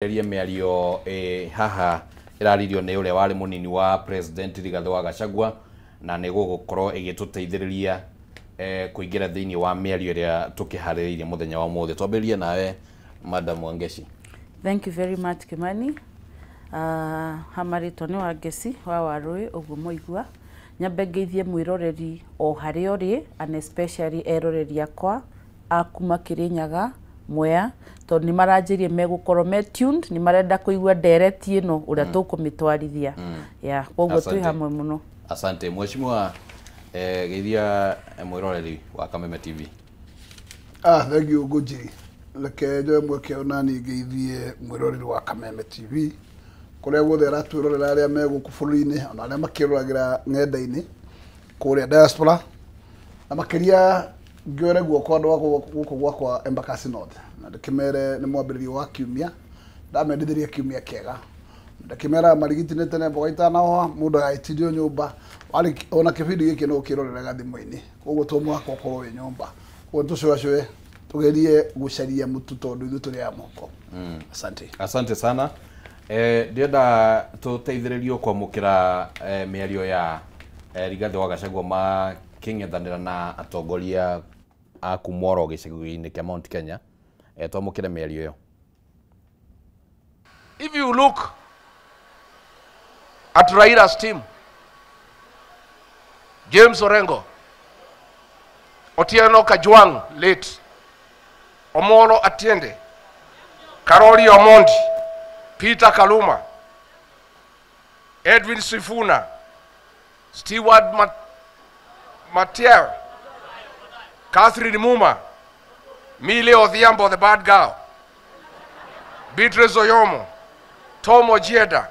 Ria mĩario haha ĩraririo nĩ ũrĩa warĩ mũnini wa President Rigathĩ wa Gachagua, na nĩ gũgũkorwo ĩgĩtũteithĩrĩria kũingĩra thĩinĩ wa mĩario ĩrĩa tũkĩharĩrĩirie mũthenya wa ũmũthĩ. Twambĩrĩrie nawe, Madam Wangeci. Thank you very much, Kimani. Hamarĩtwa nĩ Wangeci wa Warũĩ, ũguo mũigua. Nyambe ngeithie mwĩroreri o harĩa ũrĩ, and especially eroreri akwa a kuma Kĩrĩnyaga, Mwea, tondũ nĩ maranjĩrie megũkorwo me tuned, nĩ marenda kũigua ndereti ĩno ũrĩa tũkũmĩtwarithia. Yeah, koguo twĩ Asante. hamwe mũno. Asante. Mheshimiwa, geithia mwĩroreri wa Kameme TV. Ah, thank you, Ngũnjiri. Reke njoe mweke ũyũ nani ngeithie mwĩroreri wa Kameme TV kũrĩa guothe aratwĩrorera, arĩa me gũkũ bũrũri-inĩ ona arĩa makĩroragĩra ng'enda-inĩ kũrĩa diaspora, na makĩria ngĩore guoko andũ a gũkũ gwakwa Embakasi North, na ndĩkĩmere nĩ mwambĩrĩrio wa kiumia, ndamendithĩria kiumia kĩega. Ndakĩmera marigiti nĩ tene, mboga itanahoha, mũndũ agagĩtindio nyũmba. Warĩ ona kĩbindi gĩkĩ no ũkĩroreraga thimũ-inĩ, koguo to mũhaka ũkorwo wĩ nyũmba. Koguo tũcũacũe tũgerie gũcaria mũtu tondũ ithuĩ tũrĩ a mũhuko. Asante. Asante sana. Ndĩrenda tũteithĩrĩrio kwamũkĩra mĩario ya Rigathĩ wa Gachagua makĩng'ethanĩra na atongoria a kuma oro gĩcigo-inĩ kĩa Mount Kenya. Twamũkĩre mĩario ĩyo. If you look at Raila's team, James Orengo, Otieno Kajwang, late, Omolo Atiende, Karoli Omondi, Peter Kaluma, Edwin Sifuna, Stewart Matier, Catherine Muma, Mile Odhiambo, the bad girl, Beatrice Oyomo, Tom Ojienda,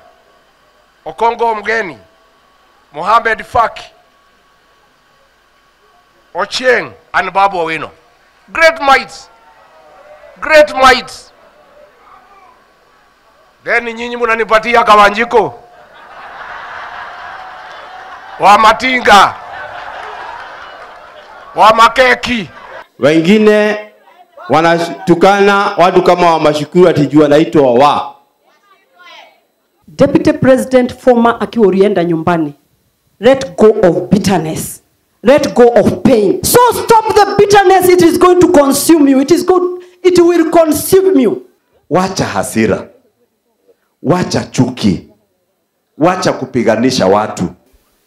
Okongo Mgeni, Mohamed Faki, Ochieng, and Babu Owino. Great minds. Great minds. Then nyinyi mnanipatia Kawanjiko wa Matinga wa Makeki. Wengine wanatukana watu kama wa Mashukuru ati juu anaitwa wa Deputy President former akiwa ulienda nyumbani. Let go of bitterness. Let go of pain. So stop the bitterness. It is going to consume you. It will consume you. Wacha hasira, wacha chuki, wacha kupiganisha watu.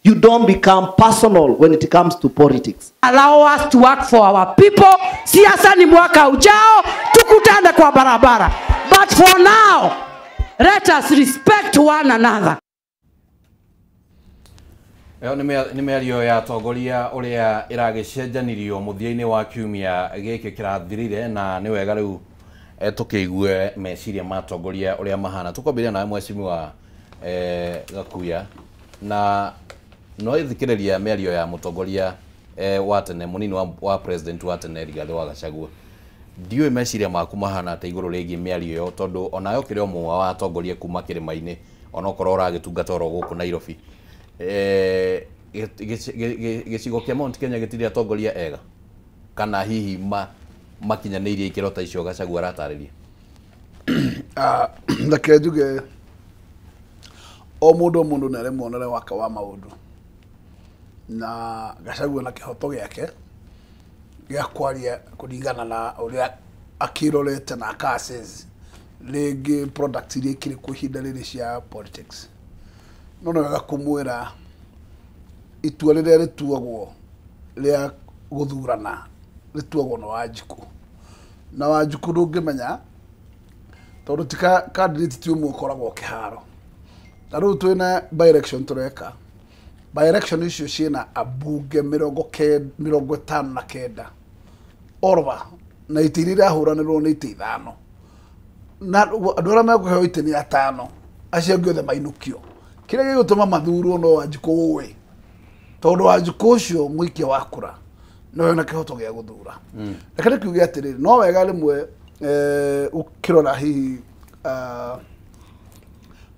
You don't become personal when it comes to politics. Allow us to work for our people. Siasa ni mwaka ujao, tukutane kwa barabara. But for now, let us respect one another. Ĩyo nĩ mĩario ya atongoria ũrĩa ĩragĩcenjanirio mũthia-inĩ wa kiumia gĩkĩ kĩrathirire, na nĩ wega rĩu tũkĩigue meciria ma atongoria ũrĩa mahana. Tũkwambĩrĩria nawe, Mheshimiwa Gakuya, na no ĩthikĩrĩria mĩario ya mũtongoria wa tene, mũnini wa president wa tene Rigathĩ wa Gachagua. Ndiũĩ meciria maku mahana atĩa igũrũ rĩgiĩ mĩario ĩyo, tondũ onawe ũkĩrĩ o mũmwe wa atongoria kuma kĩrĩma-inĩ, onokorwo ũragĩtungata oro gũkũ Nairobi. Gĩcigo kĩa Mount Kenya gĩtirĩ atongoria ega kana hihi makinyanĩirie ikĩro ta icio Gachagua aratarĩria? Ah, reke njuge o mũndũ o mũndũ nĩ arĩ muonere wake wa maũndũ, na Gachagua na kĩhoto gĩake gĩa kwaria kũringana na ũrĩa akĩrorete na aka assess rĩngĩ product iria ikĩrĩ kuo ihinda rĩrĩ cia politics. No nĩ wega kũmwĩra itua rĩrĩa rĩtuagwo rĩa gũthurana rĩtuagwo na Wanjikũ, na Wanjikũ ndũngĩmenya tondũ ti candidate ti ũmwe ũkoragwo kĩharo. Ta rĩu twĩna by election tũreka, by election icio ciĩna ambunge 59 orva, na itĩ iria irahũranĩrwo nĩ itĩ 5, na andũ arĩa mekũheo itĩ nĩ 5, acio angĩ othe mainũkio. Kĩrĩa gĩgũtũma mathurwo no Wanjikũ ũĩ, tondũ Wanjikũ ũcio mũikia wa kura no wena kĩhoto gĩa gũthura. Reke ndĩkiuge atĩrĩrĩ, no wega rĩmwe ũkĩrora hihi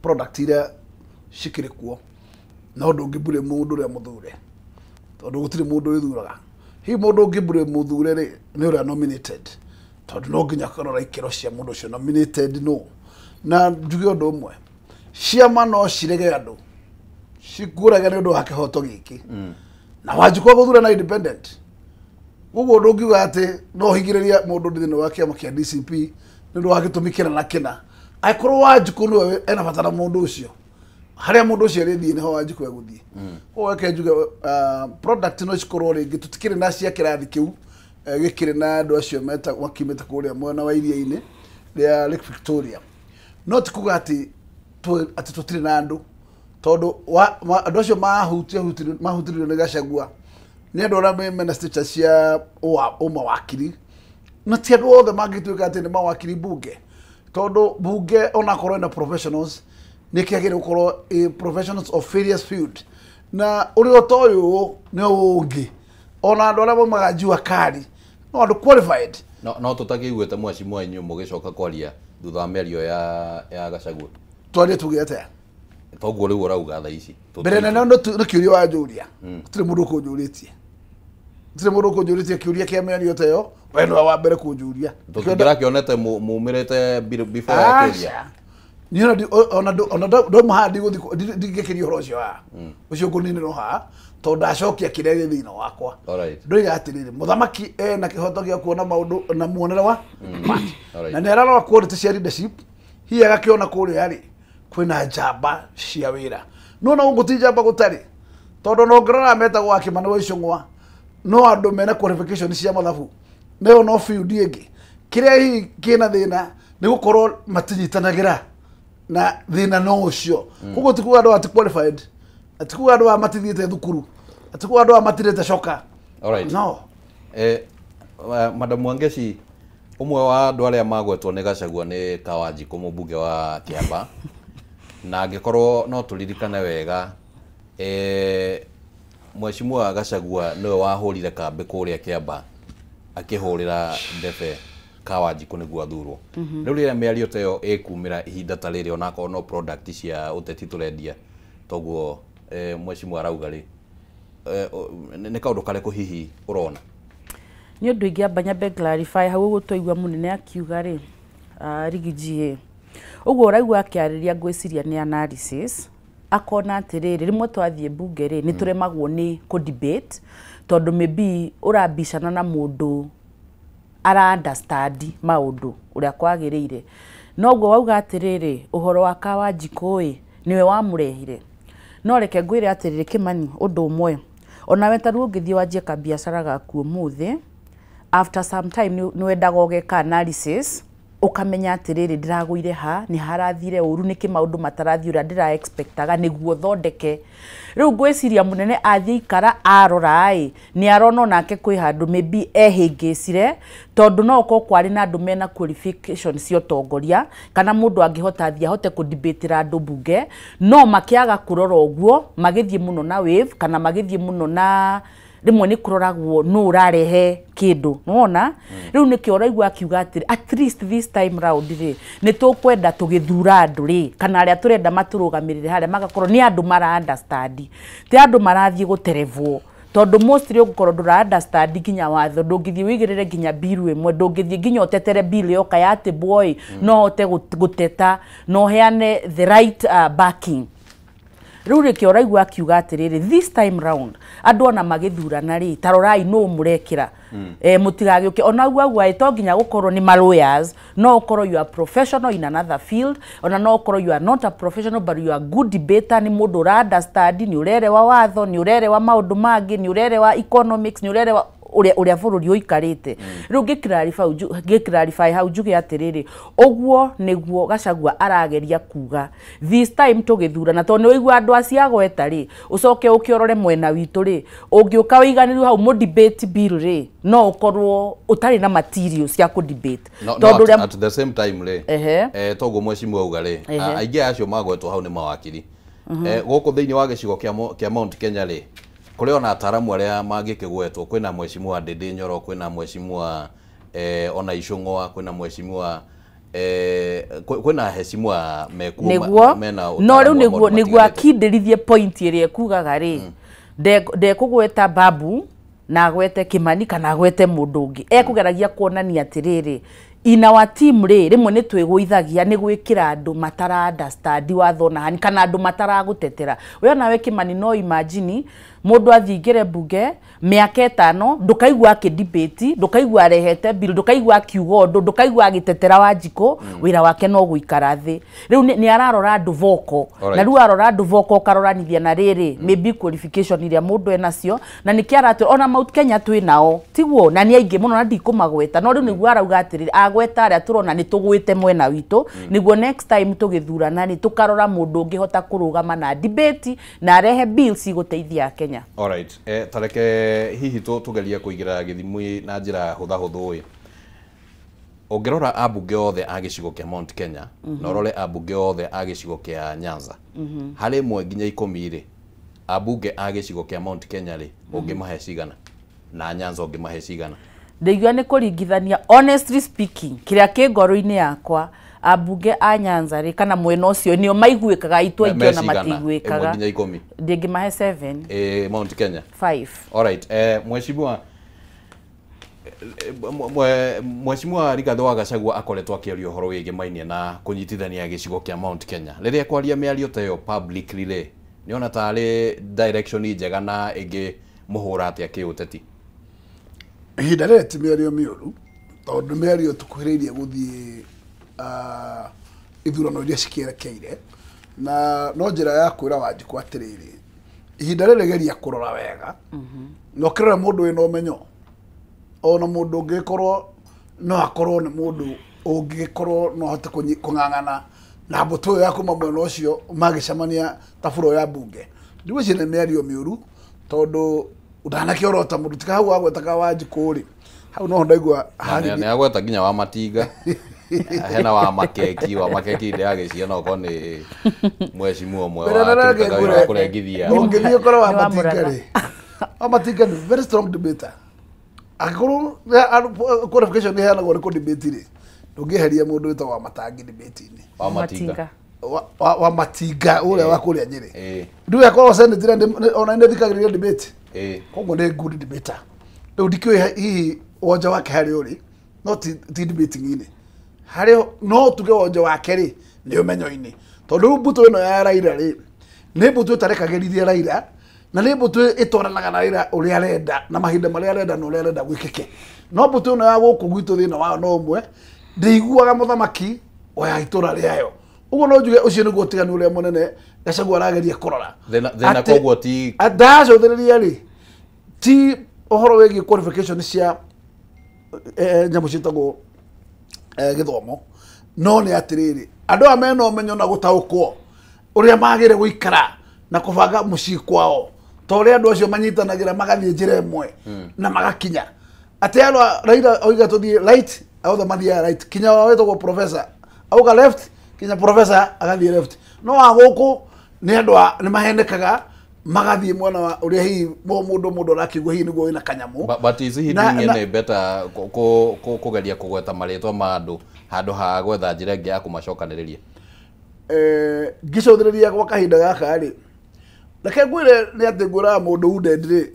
product iria cikĩrĩ kuo, no ndũngĩmbure mũndũ ũrĩa mũthure tondũ gũtirĩ mũndũ wĩthuraga. Hihi mũndũ ũngĩmbure mũthure rĩ, nĩ ũrĩa nominated, tondũ no nginya kũrora ikĩro cia mũndũ ũcio nominated. No Na njuge ũndũ ũmwe, ciama no cirege andũ cikũrage nĩ ũndũ wa kĩhoto gĩkĩ. Na Wanjikũ agũthura na independent. Koguo ndũngiuga atĩ no ũhingĩrĩrie mũndũ thĩinĩ wa kĩama kĩa DCP nĩ ũndũ wa gĩtũmi kĩna na kĩna. Angĩkorwo Wanjikũ nĩwe ena bata na mũndũ ũcio, harĩa mũndũ ũcio arĩthiĩ nĩho Wanjikũ egũthiĩ. Koguo reke njuge product no cikorwo rĩngĩ tũtikĩrĩ na cia kĩrathi kĩu gĩkĩrĩ na andũ acio makiumĩte kũrĩa mwena wa iria-inĩ rĩa Lake Victoria. No ti kuga atĩ tũtirĩ na andũ, tondũ andũ acio mahutirio nĩ Gachagua nĩ andũ arĩa mena stature cia ũmawakiri, na ti andũ othe mangĩtuĩka atĩ nĩ mawakiri bunge, tondũ bunge onakorwo ĩna professionals nĩ kĩagĩrĩire gũkorwo professionals of various field, na ũrĩa ũtoĩ ũũ nĩ ũngĩ ona andũ arĩa maumaga jua kali no andũ qualified. No tũtakĩiguĩte mheshimiwa inyuĩ mũgĩcoka kwaria thutha wa mĩario ya Gachagua. Twarie tuge atĩa? Toguo rĩu ũrauga thaa ici. Mbere nene nĩ kĩũria wanjũria. Gũtirĩ mũndũ ũkũnjũrĩtie. Gũtirĩ mũndũ ũkũnjũrĩtie kĩũria kĩa mĩario ta ĩyo, we nĩwe wa mbere kũnjũria. Tũtingĩrakĩonete mumĩrĩte before ya kĩũria. Niĩ ona ndauma haha ndingĩkĩria ũhoro ũcio haha. Ũcio ngũninĩrwo haha tondũ ndacokia kĩrĩa gĩ thĩinĩ wakwa. Ndoiga atĩrĩrĩ, mũthamaki ena kĩhoto gĩa kuona maũndũ na muonere wa wake. Na nĩ ararora quality cia leadership, hihi agakĩona kũrĩa rĩ kwĩna njamba cia wĩra. No na gũkũ ti njamba gũtarĩ, tondũ no ngĩrora metagwo wa Kĩmani wa Icũng'wa no andũ mena qualification cia mathabu, nayo no field ĩngĩ. Kĩrĩa hihi kĩna thĩna nĩ gũkorwo matinyitanagĩra na thĩna no ũcio. Koguo ti kuga andũ ati qualified, ti kuga andũ aya matithiĩte thukuru, ti kuga andũ aya matirĩte coka. No. Madam Wangeci, ũmwe wa andũ arĩa magwetwo nĩ Gachagua nĩ Kawanjikũ mũmbunge wa Kĩamba. Na angĩkorwo no tũririkane wega, mheshimiwa Gachagua nĩwe wahũrire kambĩ kũrĩa Kĩamba akĩhũrĩra ndebe Kawanjikũ nĩguo athurwo. Rĩu rĩrĩa mĩario ta ĩyo ĩkumĩra ihinda ta rĩrĩ, onakorwo no product cia ũteti tũrendia, toguo mheshimiwa arauga rĩ, nĩ kaũndũ karĩkũ hihi ũrona? Nĩ ũndũ ingĩamba nyambe clarify hau ũguo twaigua mũnene akiuga rĩ, Rigiji ũguo ũraigua akĩarĩria ngwĩciria nĩ analysis, akona atĩrĩrĩ rĩmwe twathiĩ mbunge rĩ nĩ tũremagwo nĩ kũ debate tondũ maybe ũrabicana na mũndũ ara understand maũndũ ũrĩa kwagĩrĩire. Noguo wauga atĩrĩrĩ ũhoro wa Kawanjikũ ĩ nĩwe wamũrehire. No reke ngwĩre atĩrĩrĩ Kĩmani ũndũ ũmwe, onawe ta rĩu ũngĩthiĩ wanjie kabiacara gaku ũmũthĩ, after some time nĩ wendaga ũgeka analysis ukamenya atĩrĩrĩ ndĩragũire ha, nĩ harathire ũru, nĩkĩ maũndũ matarathiĩ ũrĩa ndĩra expectaga nĩguo thondeke. Rĩu ngwĩciria mũnene athiĩ ikara arora ĩ nĩ arona onake kwĩ handũ maybe ehĩngĩcire, tondũ no ũkorwo kwarĩ na andũ mena qualification cia ũtongoria kana mũndũ angĩhota athiĩ ahote kũdebatĩra andũ mbunge, no makĩaga kũrora ũguo magĩthiĩ mũno na wave kana magĩthiĩ mũno na rĩmwe nĩ kũroragwo nũ ũrarehe kĩndũ, nĩwona? Rĩu nĩkĩo ũraigua akiuga atĩrĩ at least this time round rĩ nĩ tũkwenda tũgĩthura andũ rĩ kana arĩa tũrenda matũrũgamĩrĩre harĩa magakorwo nĩ andũ mara understand, ti andũ marathiĩ gũterevwo, tondũ mostly ũgũkorwo ndũra understand nginya watho, ndũngĩthiĩ wĩigĩrĩre nginya bill ĩmwe, ndũngĩthiĩ nginya ũtetere bill yoka ya tĩbwo ĩ no ũhote gũteta na ũheane the right backing. Rĩu rĩkĩo ũraigua akiuga atĩrĩrĩ this time round andũ ona magĩthurana rĩ ta rorai nũ mũrekĩra, mũtigagĩũke ona ũguo auga to nginya gũkorwo nĩ ma lawyers, no ũkorwo you are professional in another field, ona no ũkorwo you are not a professional but you are good debater, nĩ mũndũ ũra understand, nĩ ũrerewa watho, nĩ ũrerewa maũndũ mangĩ, nĩ ũrerewa economics, nĩ ũrerewa ũrĩa bũrũri ũikarĩte. Rĩu ngĩ clarify hau njuge atĩrĩrĩ ũguo nĩguo Gachagua arageria kuga this time tũgĩthurana, tondũ nĩ ũigua andũ acio agweta rĩ ũcoke ũkĩorore mwena witũ rĩ ũngĩũka ũiganĩru hau mũ debate bill rĩ no ũkorwo ũtarĩ na material cia kũ debate. No, at the same time rĩ toguo mheshimiwa auga rĩ aingĩ acio magwetwo hau nĩ mawakiri gũkũ thĩinĩ wa gĩcigo kĩa Mount Kenya rĩ kũrĩ ona ataaramu arĩa mangĩkĩgwetwo, kwĩna mheshimiwa Ndĩndĩ Nyoro, kwĩna mheshimiwa ona Icũng'wa, kwĩna mheshimiwa kwĩna heshimiwa mekuo nĩguo no rĩu nĩguo akindĩrithie point ĩrĩa ekugaga rĩ ndekũgweta Babu na agwete Kĩmani kana agwete mũndũ ũngĩ, ekũgeragia kuonania atĩrĩrĩ In our team rĩ, rĩmwe nĩ twĩgũithagia nĩ gwĩkĩra andũ matara understand watho na hani kana andũ mataragũtetera. We nawe Kimani, no imagine mũndũ athiĩ bunge mĩaka 5, ndũkaigua akĩ debate, ndũkaigua arehete bill, ndũkaigua akiuga ũndũ, ndũkaigua agĩtetera Wanjikũ. Wĩra wake no gũikara thĩ. Rĩu nĩ ararora andũ voko, na rĩu arora andũ voko ũkaroranithia na rĩrĩ maybe qualification iria mũndũ enacio, na nĩkĩo aratwĩra ona Mount Kenya twĩ nao tiguo, na nĩ aingĩ mũno na ndikũmagweta, no rĩu nĩguo arauga atĩrĩrĩ, agweta arĩa tũrona nĩ tũgwĩte mwena witũ, nĩguo next time tũgĩthurana nĩ tũkarora mũndũ ũngĩhota kũrũgama na debate na arehe bills igũteithia Kenya. Alright, tareke hihi tugerie kũigĩra gĩthimi na njĩra hũthahũthũ ĩ. Ũngĩrora ambunge othe a gĩcigo kĩa Mount Kenya na ũrore ambunge othe a gĩcigo kĩa Nyanza, harĩ 1 nginya 10 rĩ, ambunge a gĩcigo kĩa Mount Kenya rĩ, ũngĩmahe cigana na Nyanza ũngĩmahe cigana? Ndaigua nĩ kũringithania, honestly speaking, kĩrĩa kĩ ngoro-inĩ yakwa, ambunge a Nyanza rĩ kana mwena ũcio nĩo maiguĩkaga, itũ aingĩ ona matiguĩkaga. 1 nginya 10. Ndingĩmahe 7. Mount Kenya 5. Alright, Mheshimiwa Rigathi wa Gachagua akoretwo akĩaria ũhoro wĩgĩmainie na kũnyitithania gĩcigo kĩa Mount Kenya. Rĩrĩa kwaria mĩario ta ĩyo publicly rĩ, nĩona tarĩ direction njega na ĩngĩ mũhũra atĩa kĩũteti? Ihinda rĩrĩ ti mĩario mĩũru, tondũ mĩario tũkuhĩrĩirie gũthiĩ ithurano iria cikĩerekeire, na no njĩra ya kwĩra Wanjikũ atĩrĩrĩ, ihinda rĩrĩ geria kũrora wega, na ũkĩrora mũndũ wĩna ũmenyo, ona mũndũ ũngĩkorwo no akorwo nĩ mũndũ ũngĩkorwo no ahote kũng'ang'ana na mbũtũ ĩyo ya kuma mwena ũcio magĩcemania ta bũrũ ya mbunge. Ndigwĩciria nĩ mĩario mĩũru, tondũ ndanakĩorota mũndũ tika hau agwetaga Wanjikũ rĩ, hau noho ndaigua nĩ agweta nginya wa Matinga, hena wa Makeki, wa Makeki ndĩragĩciria no okorwo nĩ mheshimiwa ũmwe wakĩrutaga wĩra wa kũrengithia. Ũngĩthiĩ ũkore wa Matinga rĩ, wa Matinga nĩ very strong debater. Angĩkorwo qualification ĩheanagwo nĩ kũ debate rĩ, ndũngĩeheria mũndũ wĩtagwo wa Matangi debate-inĩ. Wa Matinga. Wa Matinga ũrĩa wa kũrĩa Nyĩrĩ. Ndũĩ akorwo Senate ona nĩ thikagĩrĩria debate. Koguo nĩ good debater. Rĩu ndikĩũĩ hihi wonja wake harĩ ũrĩ, no ti debating-inĩ. Harĩ no tuge wonja wake rĩ nĩ ũmenyo-inĩ. Tondũ rĩu mbũtũ ĩno ya Raila rĩ, nĩ mbũtũ ĩtarekagĩrĩria Raila, na nĩ mbũtũ ĩtwaranaga na Raila ũrĩa arenda na mahinda marĩa arenda na ũrĩa arenda gwĩkĩke. No mbũtũ ĩno ya gũkũ gwitũ thĩna wayo no ũmwe, ndĩiguaga mũthamaki oya itũra rĩayo. Ũguo no njuge ũcio nĩguo ũtiganu ũrĩa mũnene Gachagua arageria kũrora. Thĩna koguo ti ndacũthĩrĩria rĩ, ti ũhoro wĩgiĩ qualification cia nyamũ ciĩtagwo gĩthomo, no nĩ atĩrĩrĩ, andũ aya mena ũmenyo na gũtaũkwo ũrĩa magĩrĩire gũikara na kũbanga mũciĩ kwao, ta ũrĩa andũ acio manyitanagĩra magathiĩ njĩra ĩmwe na magakinya. Atĩ andũ a Raila oiga tũthiĩ right, othe mathiaga right, kinya wetagwo professor auga left, kinya professor agathiĩ left. No wa gũkũ nĩ andũ nĩ mahenekaga magathiĩ mwena wa ũrĩa hihi mũndũ arakĩigua hihi nĩguo wĩna kanyamũ. But is he doing any better kũgeria kũgweta marĩtwa ma andũ handũ ha gwetha njĩra ĩngĩ ya kũmacokanĩrĩria? Ngĩcũthĩrĩria gwa kahinda gaka rĩ, reke ngwĩre nĩ atĩ ngwĩraga mũndũ wounded rĩ,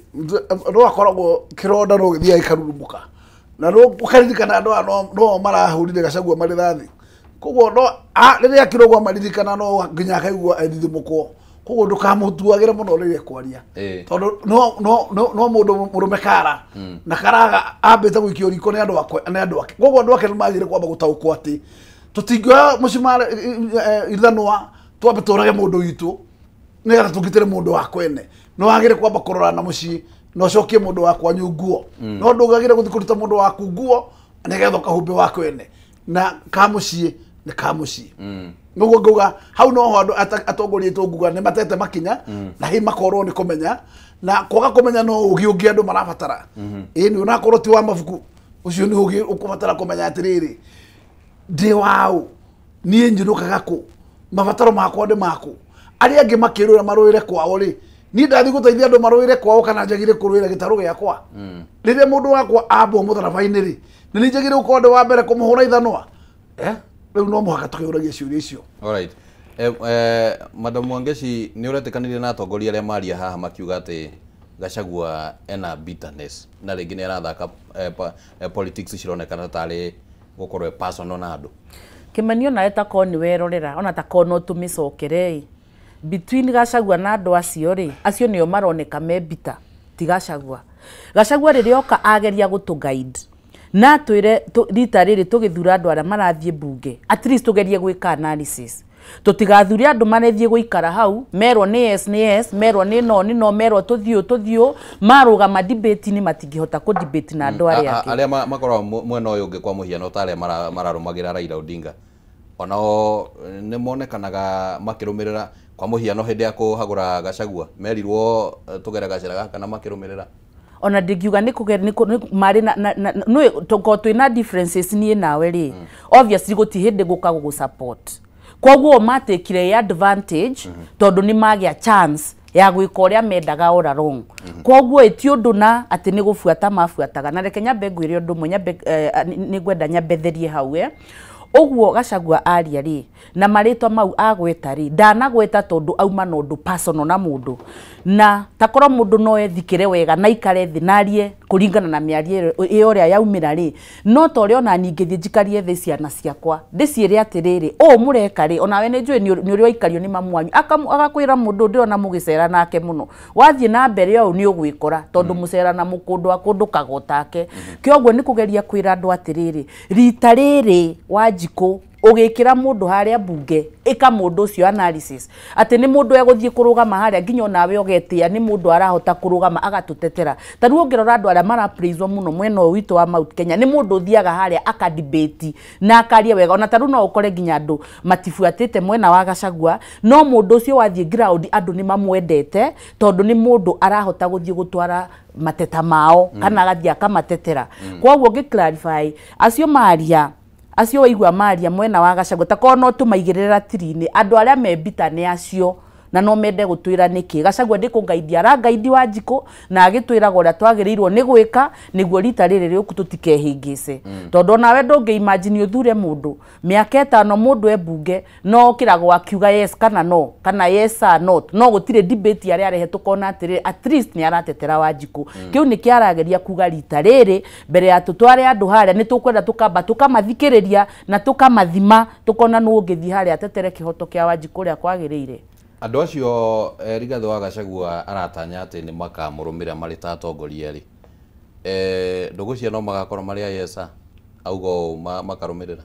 no akoragwo kĩronda no gĩthiaga gĩkarurumũka, na no ũkaririkana andũ aya no marahũrire Gachagua marĩthathi. Koguo no rĩrĩa akĩrogwo maririkana no nginya akaigua ethithimũkwo. Koguo ndũkamũtuagĩre mũno rĩrĩa ekwaria, tondũ no mũndũ mũrũme kara na karaga ambĩte gũikio riko nĩ andũ ake. Koguo andũ ake nĩmagĩrĩire kwamba gũtaũkwo atĩ tũtingĩoya mũcumarĩ ithanwa twambe tũrage mũndũ witũ nĩgetha tũgitĩre mũndũ wa kwene. No wagĩrĩire kwamba kũrora na mũciĩ na ũcokie mũndũ wa kwanyu nguo, no ndũgagĩrĩire gũthiĩ kũruta mũndũ waku nguo nĩgetha ũkahumbe wa kwene, na ka mũciĩ nĩ ka mũciĩ. Nĩguo ngauga hau noho andũ atongoria aitũ nguga nĩ matete makinya, na hihi makorwo nĩ kũmenya, na kwaga kũmenya no ũgĩ ũngĩ andũ marabatara. Ĩni onakorwo ti wa mabuku, ũcio nĩ ũgĩ ũkũbatara kũmenya atĩrĩrĩ, ndĩ waũ, niĩ njinũkaga kũ, mabataro makwa nĩ makũ, arĩa angĩ makĩrũĩra marũĩre kwao rĩ, niĩ ndathiĩ gũteithia andũ marũĩre kwao kana njagĩrĩire kũrũĩra gĩtarũ gĩakwa? Rĩrĩa mũndũ wakwa ambwo mũtharaba-inĩ rĩ, nĩ niĩ njagĩrĩire gũkorwo ndĩ wa mbere kũmũhũra ithanwa? Rĩu no mũhaka tũkĩũragia ciũria icio. Alright. Madam Wangeci, nĩ ũretĩkanĩria na atongoria arĩa maria haha makiuga atĩ Gachagua ena bitterness na rĩngĩ nĩ arathaka politics cironekana tarĩ gũkorwo e personal na andũ. Kĩmenio nawe ta korwo nĩ werorera ona ta korwo no tũmĩcokere between Gachagua na andũ acio rĩ, acio nĩo maroneka me bitter ti Gachagua. Gachagua rĩrĩa oka ageria gũtũ guide na twĩre rita rĩrĩ tũgĩthura andũ arĩa marathiĩ mbunge, at least tũgerie gwĩka analysis, tũtigathure andũ marethiĩ gũikara hau merwo nĩ yes nĩ yes, merwo nĩ no nĩ no, merwo tũthiũ tũthiũ, marũgama debate-inĩ matingĩhota kũ debate na andũ arĩa angĩ. Arĩa makoragwo mwena ũyũ ũngĩ kwa mũhiano ta arĩa mararũmagĩra Raila Odinga onao nĩ monekanaga makĩrũmĩrĩra kwa mũhiano hĩndĩ ya kũhagũra Gachagua merirwo tũgere gacĩra gaka na makĩrũmĩrĩra. Ona ndingiuga nĩ marĩ na nĩ tũkorwo twĩna differences niĩ nawe rĩ, obviously gũti hĩndĩ gũka gũgũ support, koguo matekire advantage tondũ nĩ magĩa chance ya gwĩka ũrĩa mendaga all along. Koguo ĩti ũndũ na atĩ nĩ gũbuata mabuataga. Na reke nyambe ngwĩre ũndũ ũmwe, nyambe nĩ ngwenda nyambetherie hau ũguo Gachagua aria rĩ na marĩtwa mau agweta rĩ, ndanagweta tondũ auma na ũndũ personal na mũndũ, na takorwo mũndũ no ethikĩre wega na ikare thĩ na arie kũringana na mĩario ĩyo ũrĩa yaumĩra rĩ, no ta ũrĩa ona niĩ ingĩthiĩ njikarie thĩ ciana ciakwa ndĩciĩre atĩrĩrĩ, ũũ mũreka rĩ, onawe nĩ njũĩ nĩ ũrĩa waikario nĩ mamu wanyu, agakwĩra mũndũ ndĩrona mũgĩcera nake mũno, wathiĩ na mbere ũũ nĩ ũgwĩkora tondũ mũcera na mũkũndũ wa kũndũ kagotake. Kĩoguo nĩ kũgeria kwĩra andũ atĩrĩrĩ, rita rĩrĩ Wanjikũ ũgĩkĩra mũndũ harĩa mbunge ĩka mũndũ ũcio analysis atĩ nĩ mũndũ egũthiĩ kũrũgama harĩa nginya onawe ũgetĩa nĩ mũndũ arahota kũrũgama agatũtetera. Ta rĩu ũngĩrora andũ arĩa marapraiswo mũno mwena ũyũ witũ wa Mount Kenya nĩ mũndũ ũthiaga harĩa akadebate na akaria wega, ona ta rĩu no ũkore nginya andũ matibuatĩte mwena wa Gachagua, no mũndũ ũcio wathiĩ ground andũ nĩ mamwendete tondũ nĩ mũndũ arahota gũthiĩ gũtwara mateta mao kana agathiĩ akamatetera. Koguo ngĩ clarify acio maria acio waigua maria mwena wa Gachagua ta korwo no tũmaigĩrĩra tiri-inĩ andũ arĩa me bitter nĩ acio na no mende gũtwĩra nĩkĩ Gachagua ndĩ kũngaidi arangaidi Wanjikũ na agĩtwĩraga ũrĩa twagĩrĩirwo nĩ gwĩka nĩguo rita rĩrĩ rĩũku tũtikehĩngĩce, tondũ onawe ndũngĩ imagine ũthure mũndũ mĩaka ĩtano mũndũ e mbunge no okĩragwo akiuga yes kana no kana yes or not, no gũtirĩ debate arĩa arehe tũkona atĩrĩrĩ at least nĩ aratetera Wanjikũ. Kĩu nĩkĩo arageria kuga rita rĩrĩ mbere ya tũtware andũ harĩa nĩ tũkwenda tũkamba tũkamathikĩrĩria na tũkamathima tũkona nũ ũngĩthiĩ harĩa atetere kĩhoto kĩa Wanjikũ ũrĩa kwagĩrĩire. Andũ acio Rigathĩ wa Gachagua aratanya atĩ nĩ makamũrũmĩrĩra marĩ ta atongoria rĩ, ndũgũcia no magakorwo marĩ a yesa auga ũũ makarũmĩrĩra.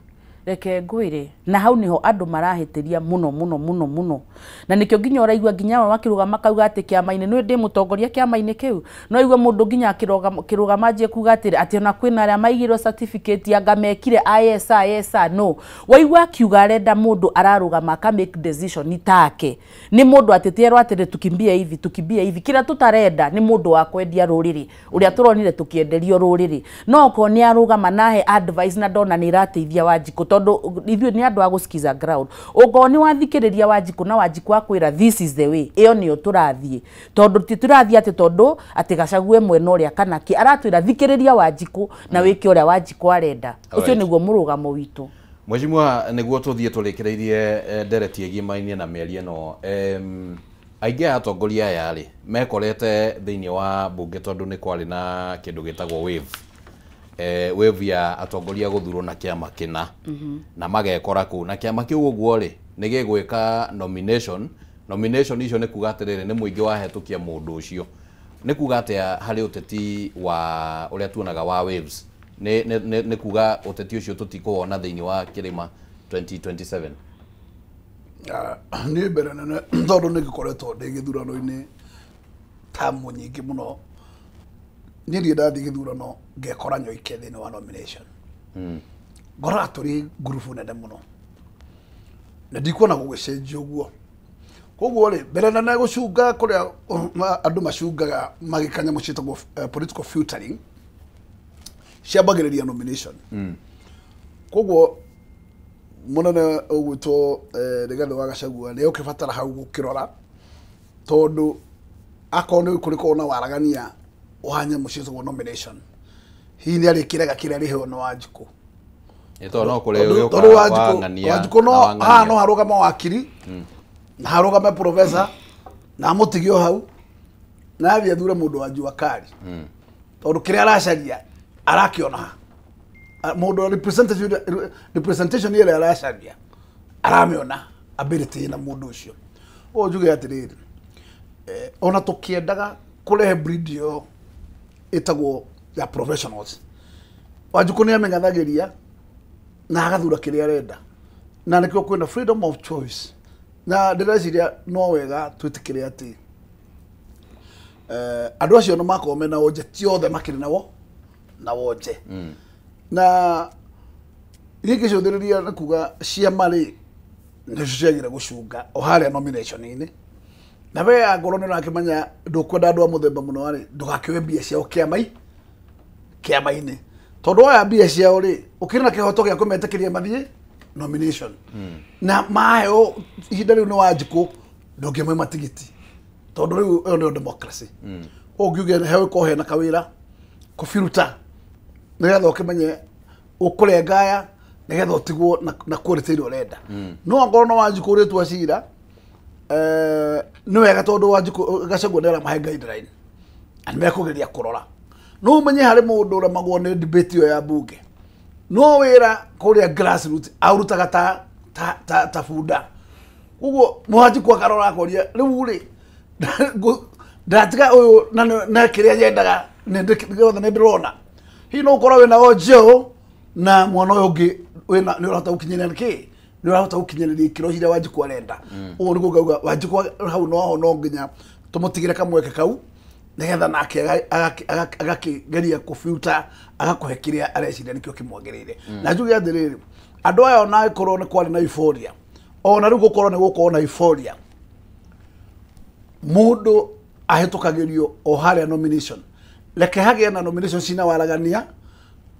Reke ngwĩre na hau niho andũ marahĩtĩria mũno mũno mũno mũno, na nĩkĩo nginya ũraigua nginya amwe makĩrũgama makauga atĩ kĩama-inĩ nĩ ndĩ mũtongoria kĩama-inĩ kĩu, no igue mũndũ nginya akĩrũgama anjie kuga atĩrĩ atĩ ona kwĩna arĩa maigĩrwo certificate anga mekire ISA ISA no waigua akiuga arenda mũndũ ararũgama aka make decision take nĩ mũndũ atĩtierwo atĩrĩ tukimbie hivi tukimbie hivi, kĩrĩa tũtarenda nĩ mũndũ wa kwendia rũrĩrĩ ũrĩa tũronire tũkĩenderio rũrĩrĩ, no okorwo nĩ arũgama nahe advice na ndona nĩ ĩrateithia Wanjikũ tondũ ithuĩ nĩ andũ a gũsikiza ground, ũngorwo nĩ wathikĩrĩria Wanjikũ na Wanjikũ akwĩra this is the way, ĩyo nĩyo tũrathiĩ, tondũ ti tũrathiĩ atĩ tondũ atĩ Gachagua mwena ũrĩa kana kĩ, aratwĩra thikĩrĩria Wanjikũ na wĩke ũrĩa Wanjikũ arenda, ũcio nĩguo mũrũgamo witũ. Mheshimiwa, nĩguo tũthiĩ tũrĩkĩrĩirie ndereti ĩgimainie na mĩario ĩno, aingĩ a atongoria aya rĩ mekorete thĩinĩ wa mbunge tondũ nĩ kwarĩ na kĩndũ gĩtagwo wave, wave ya atongoria gũthurwo na kĩama kĩna na magekora kũu na kĩama kĩu ũguo rĩ nĩ gĩgwĩka nomination. Nomination icio nĩ kuga atĩrĩrĩ nĩ mũingĩ wahetũkia mũndũ ũcio, nĩ kuga atĩa harĩ ũteti wa ũrĩa tuonaga wa waves, nĩ kuga ũteti ũcio tũtikũwona thĩinĩ wa Kĩrĩma 2027? Niĩ mbere nene tondũ nĩ ngĩkoretwo ndĩ gĩthurano-inĩ tamu nyingĩ mũno, niĩ ndirĩ ndathiĩ gĩthurano ngekora nyoike thĩinĩ wa nomination, ngoraga tũrĩ ngurubu nene mũno na ndikuona gũgĩcenjia ũguo. Koguo rĩ mbere nene gũcunga kũrĩa andũ macungaga magĩka nyamũ ciĩtagwo political filtering ciambagĩrĩria nomination. Koguo mũnene ũgwĩtwo Rigathĩ wa Gachagua nĩ ũkĩbatara hau gũkĩrora tondũ akorwo nĩ kũrĩ na waragania wa nyamũ ciĩtagwo nomination, hihi nĩ arĩkĩrega kĩrĩa arĩheo nĩ Wanjikũ, tondũ Wanjikũ no haha no harũgame wakiri na harũgame professor na amũtige o hau na athiĩ athure mũndũ wa jua kali, tondũ kĩrĩa aracaria arakĩona haha. Mũndũ representation ĩrĩa aracaria aramĩona ability na mũndũ ũcio. Ũũ njuge atĩrĩrĩ, ona tũkĩendaga kũrehe breed ĩyo ĩtagwo ya professionals, Wanjikũ nĩ amenyathagĩria na agathura kĩrĩa arenda, na nĩkĩo kwĩna freedom of choice. Na ndĩreciria no wega twĩtĩkĩre atĩ andũ acio nĩ makorwo mena wonje, ti othe makĩrĩ nawo na wonje. Na niĩ ngĩcũthĩrĩria nĩ kuga ciama rĩ nĩcio ciagĩrĩire gũcunga o harĩa nomination-inĩ, na we angorwo nĩ ũrakĩmenya ndũkwenda andũ a mũthemba mũno rĩ, ndũgakĩoe mbia ciao kĩama-inĩ, tondũ oya mbia ciao rĩ, ũkĩrĩ na kĩhoto gĩa kũmetĩkĩria mathiĩ nomination. Na maheo ihinda rĩu nĩ Wanjikũ, ndũngĩmaima tigiti, tondũ rĩu ĩyo nĩyo democracy. Ũngiuge he ũkorwo hena kawĩra kũbiruta nĩgetha ũkĩmenye ũkũrenga aya nĩgetha ũtigwo na quality ĩrĩa ũrenda. No angorwo no Wanjikũ ũrĩtua cira, nĩ wega tondũ Wanjikũ Gachagua nĩ aramahe guideline na nĩmekũgeria kũrora. No ũmenye harĩ mũndũ ũremagwo nĩ debate ĩyo ya bunge, no wĩra kũrĩa grassroots aũrutaga ta bunda. Koguo Wanjikũ akarora akoria rĩu rĩ ndatiga ũyũ na kĩrĩa nyendaga gĩothe nĩ ndĩrona. Hihi no ũkorwo wĩna wonje na mwana ũyũ ũngĩ wĩna nĩ ũrahota gũkinyĩria kĩ, nĩ ũrahota gũkinyĩrĩria ikĩro iria Wanjikũ arenda. Ũguo nĩguo ngauga Wanjikũ hau no no nginya tũmũtigĩre kamweke kau nĩgetha nake agakĩgeria kũbuta agakũhe kĩrĩa areciria nĩkĩo kĩmwagĩrĩire. Na njuge atĩrĩrĩ, andũ aya ona angĩkorwo nĩ kwarĩ na euphoria, ona rĩu gũkorwo nĩ gũkorwo na euphoria, mũndũ ahĩtũkagĩrio o harĩa nomination. Reke hagĩe na nomination cina waragania,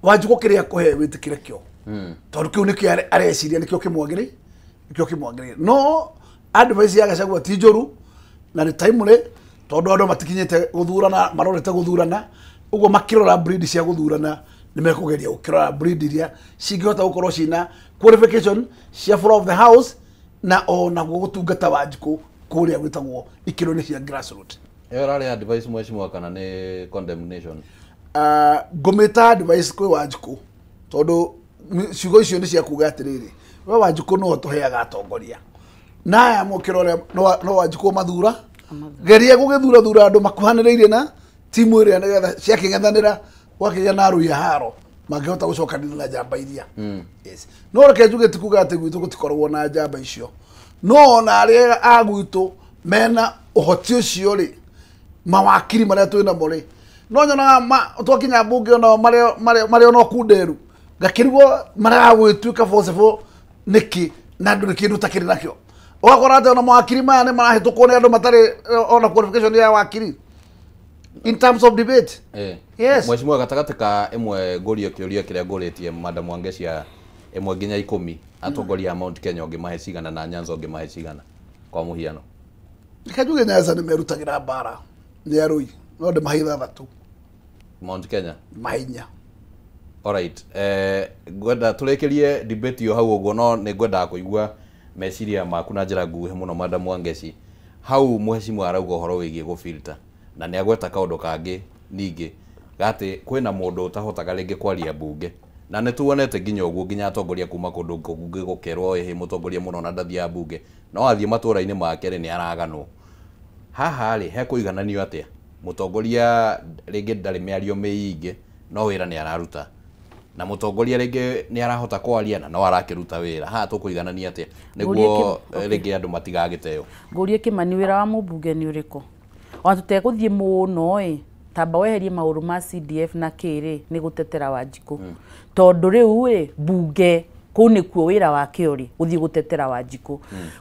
Wanjikũ kĩrĩa akũhe wĩtĩkĩre kĩo, tondũ kĩu nĩkĩo areciria nĩkĩo kĩmwagĩrĩire, nĩkĩo kĩmwagĩrĩire. No advice ya Gachagua ti njũru na nĩ timely, tondũ andũ matikinyĩte gũthurana, marorete gũthurana, ũguo makĩrora breed cia gũthurana nĩ mekũgeria gũkĩrora breed iria cingĩhota gũkorwo cina qualification cia floor of the house na ona gũtungata Wanjikũ kũrĩa gwĩtagwo ikĩro-inĩ cia grassroots. Ĩyo ĩrarĩ advice mheshimiwa kana nĩ condemnation? Ngũmĩta advice kwĩ Wanjikũ, tondũ ciugo icio nĩ cia kuga atĩrĩrĩ, we Wanjikũ no tũheaga atongoria na aya mũkĩrore no Wanjikũ mathura, geria gũgĩthura thura andũ makuhanĩrĩirie na timu ĩrĩa nĩgetha ciakĩng'ethanĩra gwakĩgĩa na arũi a haro mangĩhota gũcokanĩrĩria na njamba iria. Yes. No reke njuge ti kuga atĩ gwitũ gũtikoragwo na njamba icio, no ona arĩa a gwitũ mena ũhoti ũcio rĩ, mawakiri marĩa twĩ namo rĩ, no nyonaga twakinya mbunge ona marĩa ona kunderu ngakĩrigwo maragwĩtuĩka forcible nĩkĩ na ndũrĩ kĩndũ ũtakĩrĩ nakĩo. Ũgakora atĩ ona mawakiri maya nĩ marahĩtũkwo nĩ andũ matarĩ ona qualification ya wakiri in terms of debate. Yes. Mheshimiwa, gatagatĩ ka ĩmwe ngũrie kĩũria kĩrĩa ngũrĩtie Madam Wangecia, ĩmwe nginya 10 atongoria a Mount Kenya ũngĩmahe cigana na Nyanza ũngĩmahe cigana kwa mũhiano? Reke njuge Nyanza nĩ merutagĩra mbara nĩ arũi, no ndĩmahe 6. Mount Kenya mahe 4. Alright, ngwenda tũrĩkĩrie debate ĩyo hau ũguo, no nĩ ngwendaga kũigua meciria maku na njĩra nguhĩ mũno Madam Wangeci. Hau mheshimiwa arauga ũhoro wĩgiĩ gũfilter, na nĩ agweta kaũndũ kangĩ ningĩ gatĩ kwĩna mũndũ ũtahotaga rĩngĩ kwaria mbunge, na nĩ tuonete nginya ũguo nginya atongoria kuma kũndũ kũngĩ gũkerwo ĩhĩ mũtongoria mũno na ndathiaga mbunge, no athiĩ matũra-inĩ make rĩ nĩ araganwo. Haha rĩ hekũigananio atĩa? Mũtongoria rĩngĩ ndarĩ mĩario mĩingĩ no wĩra nĩ araruta, na mũtongoria rĩngĩ nĩ arahota kwaria na no arakĩruta wĩra. Haha tũkũiganania atĩa nĩguo rĩngĩ andũ matigagĩteo? Ngũrie Kĩmani, wĩra wa mũmbunge nĩ ũrĩkũ? Ona tũtegũthiĩ mũno ĩ, tamba weherie maũndũ ma CDF na kĩrĩ nĩ gũtetera Wanjikũ, tondũ rĩu ĩ mbunge kũu nĩkuo wĩra wake ũrĩ, gũthiĩ gũtetera Wanjikũ.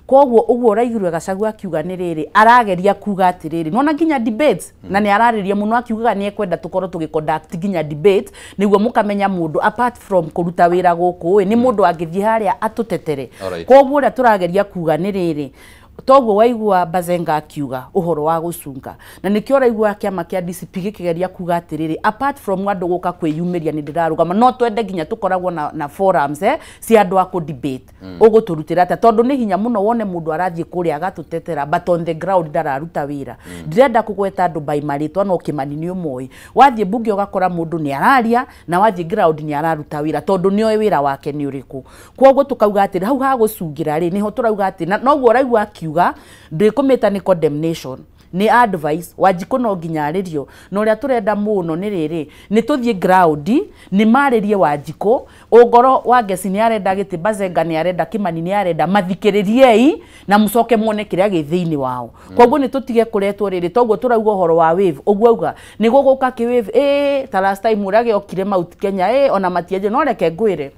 Koguo ũguo ũraigua Gachagua akiuga nĩ rĩrĩ, arageria kuga atĩrĩrĩ, nona nginya debates na nĩ ararĩria mũno akiugaga nĩ ekwenda tũkorwo tũgĩ conduct nginya debate nĩguo mũkamenya mũndũ apart from kũruta wĩra gũkũ ĩ, nĩ mũndũ angĩthiĩ harĩa atũtetere. Koguo ũrĩa tũrageria kuga nĩ rĩrĩ, Toguo waigua Bazenga akiuga uhoro wa gucunga na nikio raigua kiama kia DCP gikigeria kuga atiriri, apart from andu guka kwiyumiria ni ndirarugama, no twende nginya tukoragwo na forums cia andu a ku debate uguturutira atia, tondu ni hinya muno wone mundu arathie kuria agatutetera, but on the ground ndararuta wira. Ndirenda kugweta andu by maritwa no Kimani ni umoi, wathie bunge ugakora mundu ni araria na wathie ground ni araruta wira tondu nioe wira wake ni uriku. Koguo tukauga atiri hau ha gucungira ri niho turauga ati noguo raigua akiuga ndikumita ni condemnation, ni advice. Wanjikũ no nginya arĩrio, na ũrĩa tũrenda mũno nĩ rĩrĩ, nĩ tũthiĩ ground nĩ marĩrie Wanjikũ. Ũngoro wa Ngeci nĩ arenda gĩtĩ, Bazenga nĩ arenda, Kimani nĩ arenda, mathikĩrĩriei na mũcoke muone kĩrĩa gĩ thĩinĩ wao. Koguo nĩ tũtige kũretwo rĩrĩ, toguo tũrauga ũhoro wa wave, ũguo auga nĩ gũgũka kĩ wave, ta last time ũrĩa gĩokire Mount Kenya, ona matienje. No reke ngwĩre,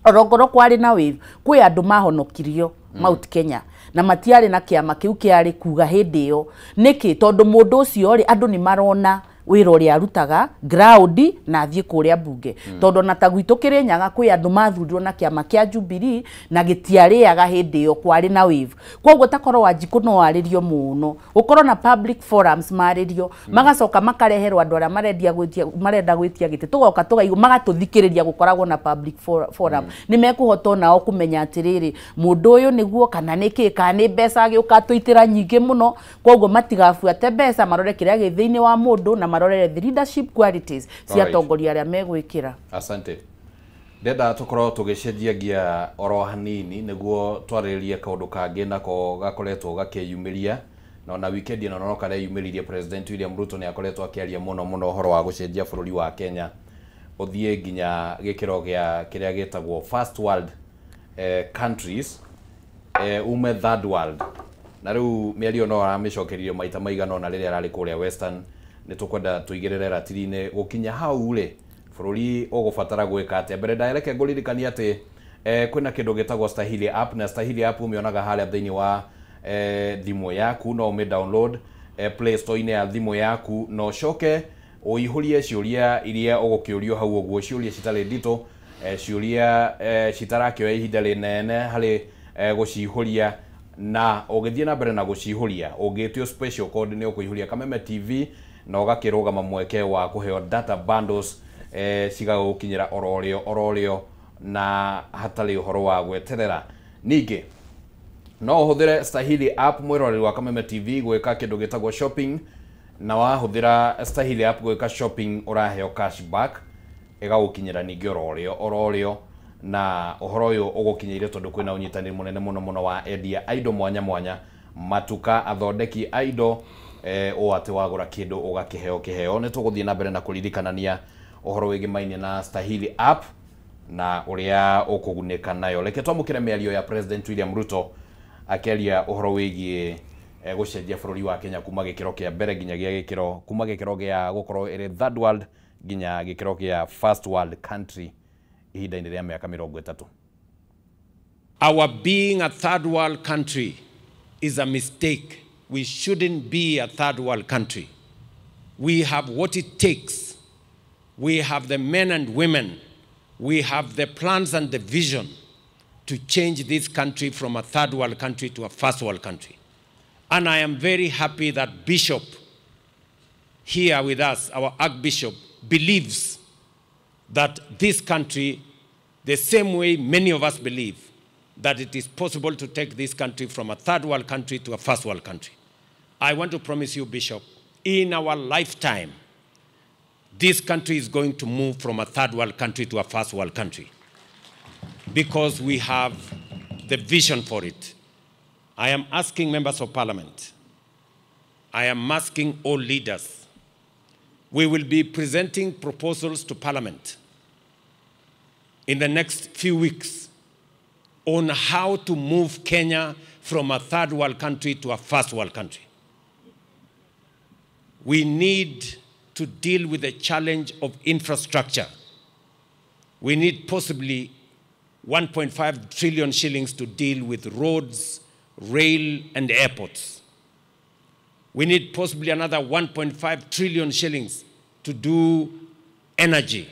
orongoro kwarĩ na wave, kwĩ andũ mahonokirio Mount Kenya na matiarĩ na kĩama kĩu kĩarĩ kuga hĩndĩ ĩyo. Nĩkĩ? Tondũ mũndũ ũcio rĩ, andũ nĩ marona wĩra ũrĩa arutaga ground na athiĩ kũrĩa bunge. Tondũ ona ta gwitũ Kĩrĩnyaga kwĩ andũ mathurirwo na kĩama kĩa Jubilee na gĩtiarĩaga hĩndĩ ĩyo kwarĩ na wave. Koguo takorwo Wanjikũ no arĩrio mũno, gũkorwo na public forums marĩrio, magacoka makareherwo andũ arĩa marenda gwĩtia gĩtĩ, tũgoka tũkaigua magatũthikĩrĩria, gũkoragwo na public forum. Nĩ mekũhota onao kũmenya atĩrĩrĩ, mũndũ ũyũ nĩguo kana nĩkĩ, kana nĩ mbeca agĩũka atũitĩra nyingĩ mũno. Koguo matigabuate mbeca, marore kĩrĩa gĩ thĩinĩ wa mũndũ na marore the leadership qualities cia atongoria arĩa megwĩkĩra. Asante. Ndenda tukorwo tũgĩcenjia ngia oro hanini nĩguo twarĩrĩrie kaũndũ kangĩ nako gakoretwo gakĩyumĩria, na ona weekend ĩno no kareyumĩririe. President William Ruto nĩ akoretwo akĩaria mũno mũno ũhoro wa gũcenjia bũrũri wa Kenya ũthiĩ nginya gĩkĩro gĩa kĩrĩa gĩtagwo first world countries, ume third world. Na rĩu mĩario no aramĩcokeririe maita maigana ona rĩrĩa ararĩ kũrĩa Western. Nĩ tũkwenda tũigĩrĩre ratiri-inĩ gũkinya hau rĩ, bũrũri ũgũbatara gwĩka atĩa. Mbere ndareke ngũririkanie atĩ kwĩna kĩndũ gĩtagwo Stahili app, na Stahili app ũmĩonaga harĩa thĩinĩ wa thimũ yaku, no ũmĩ download Play Store-inĩ ya thimũ yaku, na ũcoke ũihũrie ciũria iria ũgũkĩũrio hau ũguo, ciũria citarĩ nditũ, ciũria citarakĩoya ihinda rĩnene harĩ gũcihũria, na ũgĩthiĩ na mbere na gũcihũria ũngĩtio special code nĩ ũkũihũria Kameme TV na ũgakĩrũgama mweke wa kũheo data bundles cigagũkinyĩra ororĩo ororĩo na hatarĩ ũhoro wa gweterera. Ningĩ no ũhũthĩre Stahili app mwĩroreri wa Kameme TV gwĩka kĩndũ gĩtagwo shopping, na wahũthĩra Stahili app gwĩka shopping ũraheo cashback ĩgagũkinyĩra ningĩ ororĩo ororĩo, na ũhoro ũyũ ũgũkinyĩire tondũ kwĩna ũnyitanĩri mũnene mũno mũno wa endia a indo mwanya mwanya, matuka, athondeki a indo, o atĩ wagũra kĩndũ ũgakĩheo kĩheo. Nĩ tũgũthiĩ na mbere na kũririkanania ũhoro wĩgĩmainie na Stahili app na ũrĩa ũkũgunĩka nayo. Reke twamũkĩre mĩario ya President William Ruto akĩaria ũhoro wĩgiĩ gũcenjia bũrũri wa Kenya kuma gĩkĩro kĩa mbere nginya gĩa gĩkĩro, kuma gĩkĩro gĩa gũkorwo ĩrĩ third world nginya gĩkĩro kĩa first world country ihinda-inĩ rĩa mĩaka 30. Our being a third world country is a mistake. We shouldn't be a third world country. We have what it takes. We have the men and women. We have the plans and the vision to change this country from a third world country to a first world country. And I am very happy that Bishop here with us, our Archbishop, believes that this country, the same way many of us believe, that it is possible to take this country from a third world country to a first world country. I want to promise you, Bishop, in our lifetime, this country is going to move from a third world country to a first world country because we have the vision for it. I am asking members of parliament, I am asking all leaders, we will be presenting proposals to parliament in the next few weeks on how to move Kenya from a third world country to a first world country. We need to deal with the challenge of infrastructure. We need possibly 1.5 trillion shillings to deal with roads, rail, and airports. We need possibly another 1.5 trillion shillings to do energy,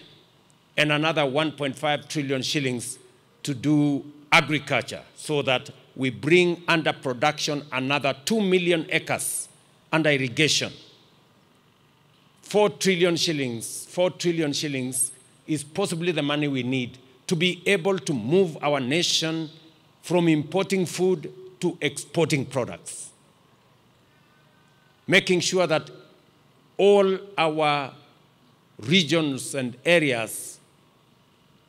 and another 1.5 trillion shillings to do agriculture, so that we bring under production another 2 million acres under irrigation. 4 trillion shillings, 4 trillion shillings is possibly the money we need to be able to move our nation from importing food to exporting products. Making sure that all our regions and areas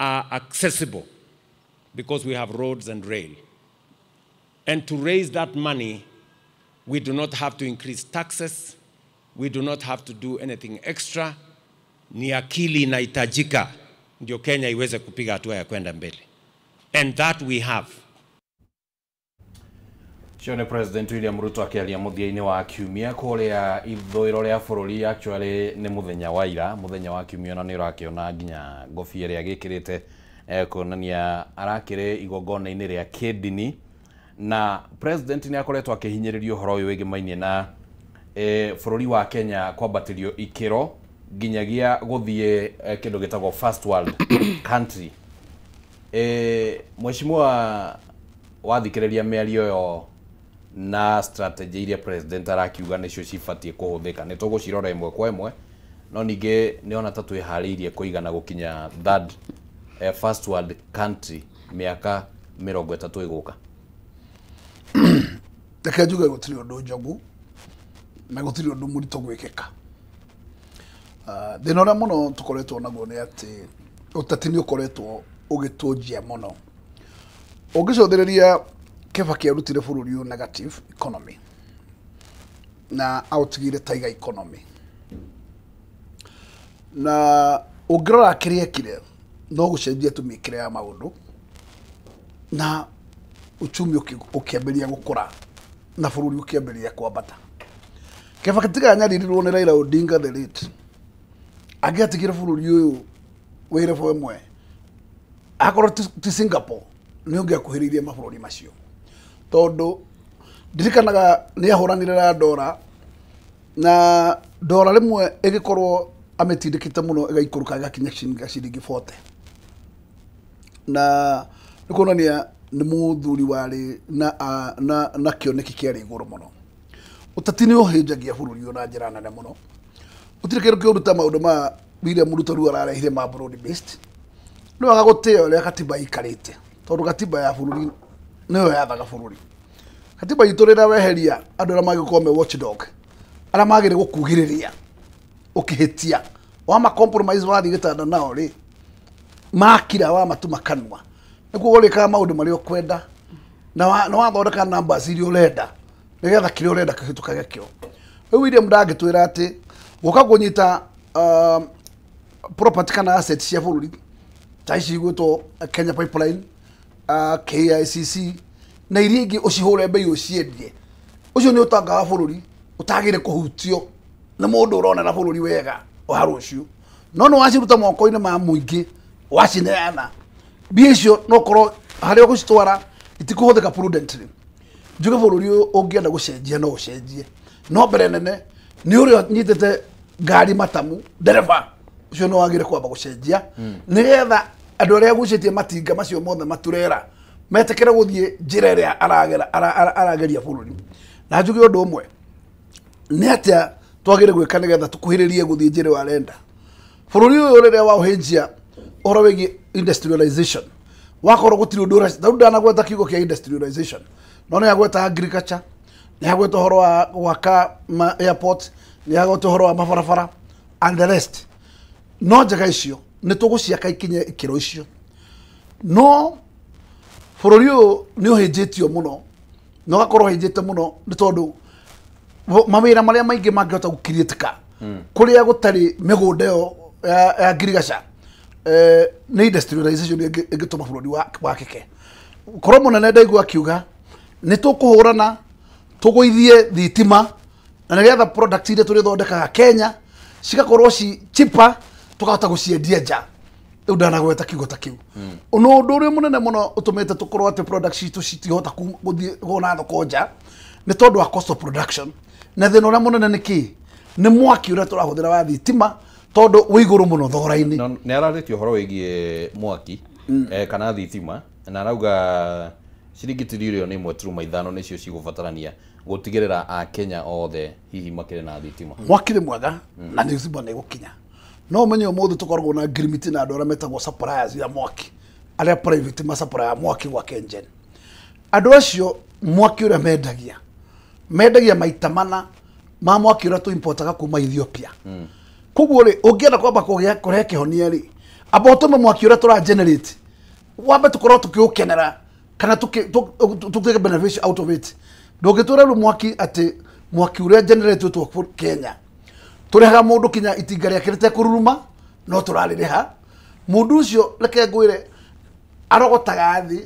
are accessible because we have roads and rail. And to raise that money, we do not have to increase taxes. We do not have to do anything extra. Ni akili inahitajika ndio Kenya iweze kupiga hatua ya kwenda mbele. And that we have. Ũcio nĩ President William Ruto akĩaria mũthia-inĩ wa kiumia kũrĩa ithũĩro rĩa bũrũri. Actually nĩ mũthenya wa ira, mũthenya wa kiumia, na nĩ ũrakĩona nginya ngobia ĩrĩa agĩkĩrĩte kuonania arakĩrĩ igongona-inĩ rĩa kĩndini. Na President nĩ akoretwo akĩhinyĩrĩrio ũhoro ũyũ wĩgĩmainie na bũrũri wa Kenya kwambatĩrio ikĩro nginyagia gũthiĩ kĩndũ gĩtagwo first world country. Mheshimiwa, wathikĩrĩria mĩario ĩyo na strategy iria President arakiuga nĩcio cibatiĩ kũhũthĩka, nĩ tũgũcirora ĩmwe kwa ĩmwe, no ningĩ nĩona ta twĩharĩirie kũigana gũkinya third first world country mĩaka 30 ĩgũka? Reke njuge gũtirĩ ũndũ njogu na gũtirĩ ũndũ mũritũ gwĩkĩka. Thĩna ũrĩa mũno tũkoretwo naguo nĩ atĩ ũteti nĩ ũkoretwo ũgĩtũnjia mũno. Ũngĩcũthĩrĩria, Kibaki arutire bũrũri ũyũ negative economy na aũtigire tiger economy, na ũngĩrora kĩrĩa ekire no gũcenjia tu mĩkĩre ya maũndũ na uchumi ũkĩambĩrĩria gũkũra na bũrũri ũkĩambĩrĩria kwambata. Kibaki tiga anyaririrwo nĩ Raila Odinga the late, angĩatigire bũrũri ũyũ wĩ level ĩmwe, akorwo ti Singapore, nĩ ũngĩakuhĩrĩirie mabũrũri macio, tondũ ndirikanaga nĩ ahũranire na ndora, na ndora rĩmwe ĩgĩkorwo amĩtindĩkĩte mũno ĩgaikũrũka ĩgakinya ciringi 40, na nĩ kuonania nĩ mũthuri warĩ na kĩoneki kĩarĩ igũrũ mũno. Ũteti nĩ ũhĩnjagia bũrũri ũyũ na njĩra nene mũno. Gũtirĩ kĩndũ kĩũru ta maũndũ ma William Ruto rĩu ararehire ma broad based. Nĩ wega gũtĩĩa ũrĩa katiba ĩikarĩte, tondũ katiba ya bũrũri nĩyo yathaga bũrũri. Katiba itũ rĩrĩa weheria andũ arĩa mangĩkorwo me watchdog, arĩa magĩrĩire gũkugĩrĩria ũkĩhĩtia, wama compromise wathiĩ gĩtanda nao rĩ, makira wamatuma kanua, nĩguo ũrĩkaga maũndũ marĩa ũkwenda na wathondeka numbers iria ũrenda nĩgetha kĩrĩa ũrenda kĩhĩtũkage kĩo. Rĩu William ndangĩtwĩra atĩ gũka kũnyita property kana assets cia bũrũri ta ici igwĩtwo Kenya Pipeline, KICC na iria ingĩ, ũcihũre mbei ũciendie, ũcio nĩ ũtonga wa bũrũri ũtagĩrĩire kũhutio nĩ mũndũ ũronera bũrũri wega wa rũciũ. No nĩ waciruta moko-inĩ ma mũingĩ wacineana, mbia icio no korwo harĩa ũgũcitwara itikũhũthĩka prudently. Njuge bũrũri ũyũ ũngĩenda gũcenjia no ũcenjie, no mbere nene nĩ ũrĩa ũnyitĩte ngari matamu ndereba ũcio no wagĩrĩire kwamba gũcenjia, nĩgetha andũ arĩa agucĩtie matinga macio mothe maturera metĩkĩre gũthiĩ njĩra ĩrĩa arageria bũrũri. Na njuge ũndũ ũmwe, nĩ atĩa twagĩrĩire gwĩka nĩgetha tũkuhĩrĩrie gũthiĩ njĩra ĩyo arenda? Bũrũri ũyũ rĩrĩa waũhĩnjia ũhoro wĩgiĩ industrialization, wakorwo gũtirĩ ũndũ ũrĩa rĩu ndanagweta kiugo kĩa industrialization, no nĩ agweta agriculture, nĩ agweta ũhoro wa gwaka airport, nĩ agweta ũhoro wa mabarabara and the rest. No njega icio nĩ tũgũciaka ikinye ikĩro icio, no bũrũri ũyũ nĩ ũhĩnjĩtio mũno, na ũgakorwo ũhĩnjĩte mũno nĩ tondũ mawĩra marĩa maingĩ mangĩhota gũkiriĩtĩka kũrĩa gũtarĩ mĩgũnda ĩyo ya ngirigaca, nĩ industrialization ĩngĩtũma bũrũri wakĩke. Korwo mũnene ndaigua akiuga nĩ tũkũhũrana tũgũithie thitima na nĩgetha product iria tũrĩthondekaga Kenya cigakorwo ci cheaper, tũkahota gũciendia nja. Rĩu ndanagweta kiugo ta kĩu. No ũndũ ũrĩa mũnene mũno ũtũmĩte tũkorwo atĩ product citũ citihota gũthiĩ kuona thoko nja nĩ tondũ wa cost of production. Na thĩna ũrĩa mũnene nĩ kĩ? Nĩ mwaki ũrĩa tũrahũthĩra wa thitima, tondũ wĩ igũrũ mũno thogora-inĩ. Nĩ ararĩtie ũhoro wĩgiĩ mwaki kana thitima, na arauga Ciringi tririoni 1.5 nĩcio cigũbatarania gũtigĩrĩra Akenya othe hihi makĩrĩ na thitima. Mwaki nĩ mwega na nĩ thitima nĩ gũkinya. No ũmenye ũmũthĩ tũkoragwo na ngirimiti na andũ arĩa metagwo suppliers ya mwaki, arĩa private ma supplier mwaki gwa KenGen. Andũ acio mwaki ũrĩa mendagia maita mana ma mwaki ũrĩa tũimportaga kuma Ethiopia. Koguo rĩ, ũngĩenda kwamba kũrehe kĩhonia rĩ, amba ũtũme mwaki ũrĩa tũra generate wambe tũkorwo tũkĩũkenera kana tũtake benefit out of it. Ndũngĩtwĩra rĩu mwaki atĩ mwaki ũrĩa generate two Kenya tũrĩhaga mũndũ kinya itinga rĩake rĩtekũruruma no tũrarĩrĩha. Mũndũ ũcio reke ngwĩre arogotaga thĩ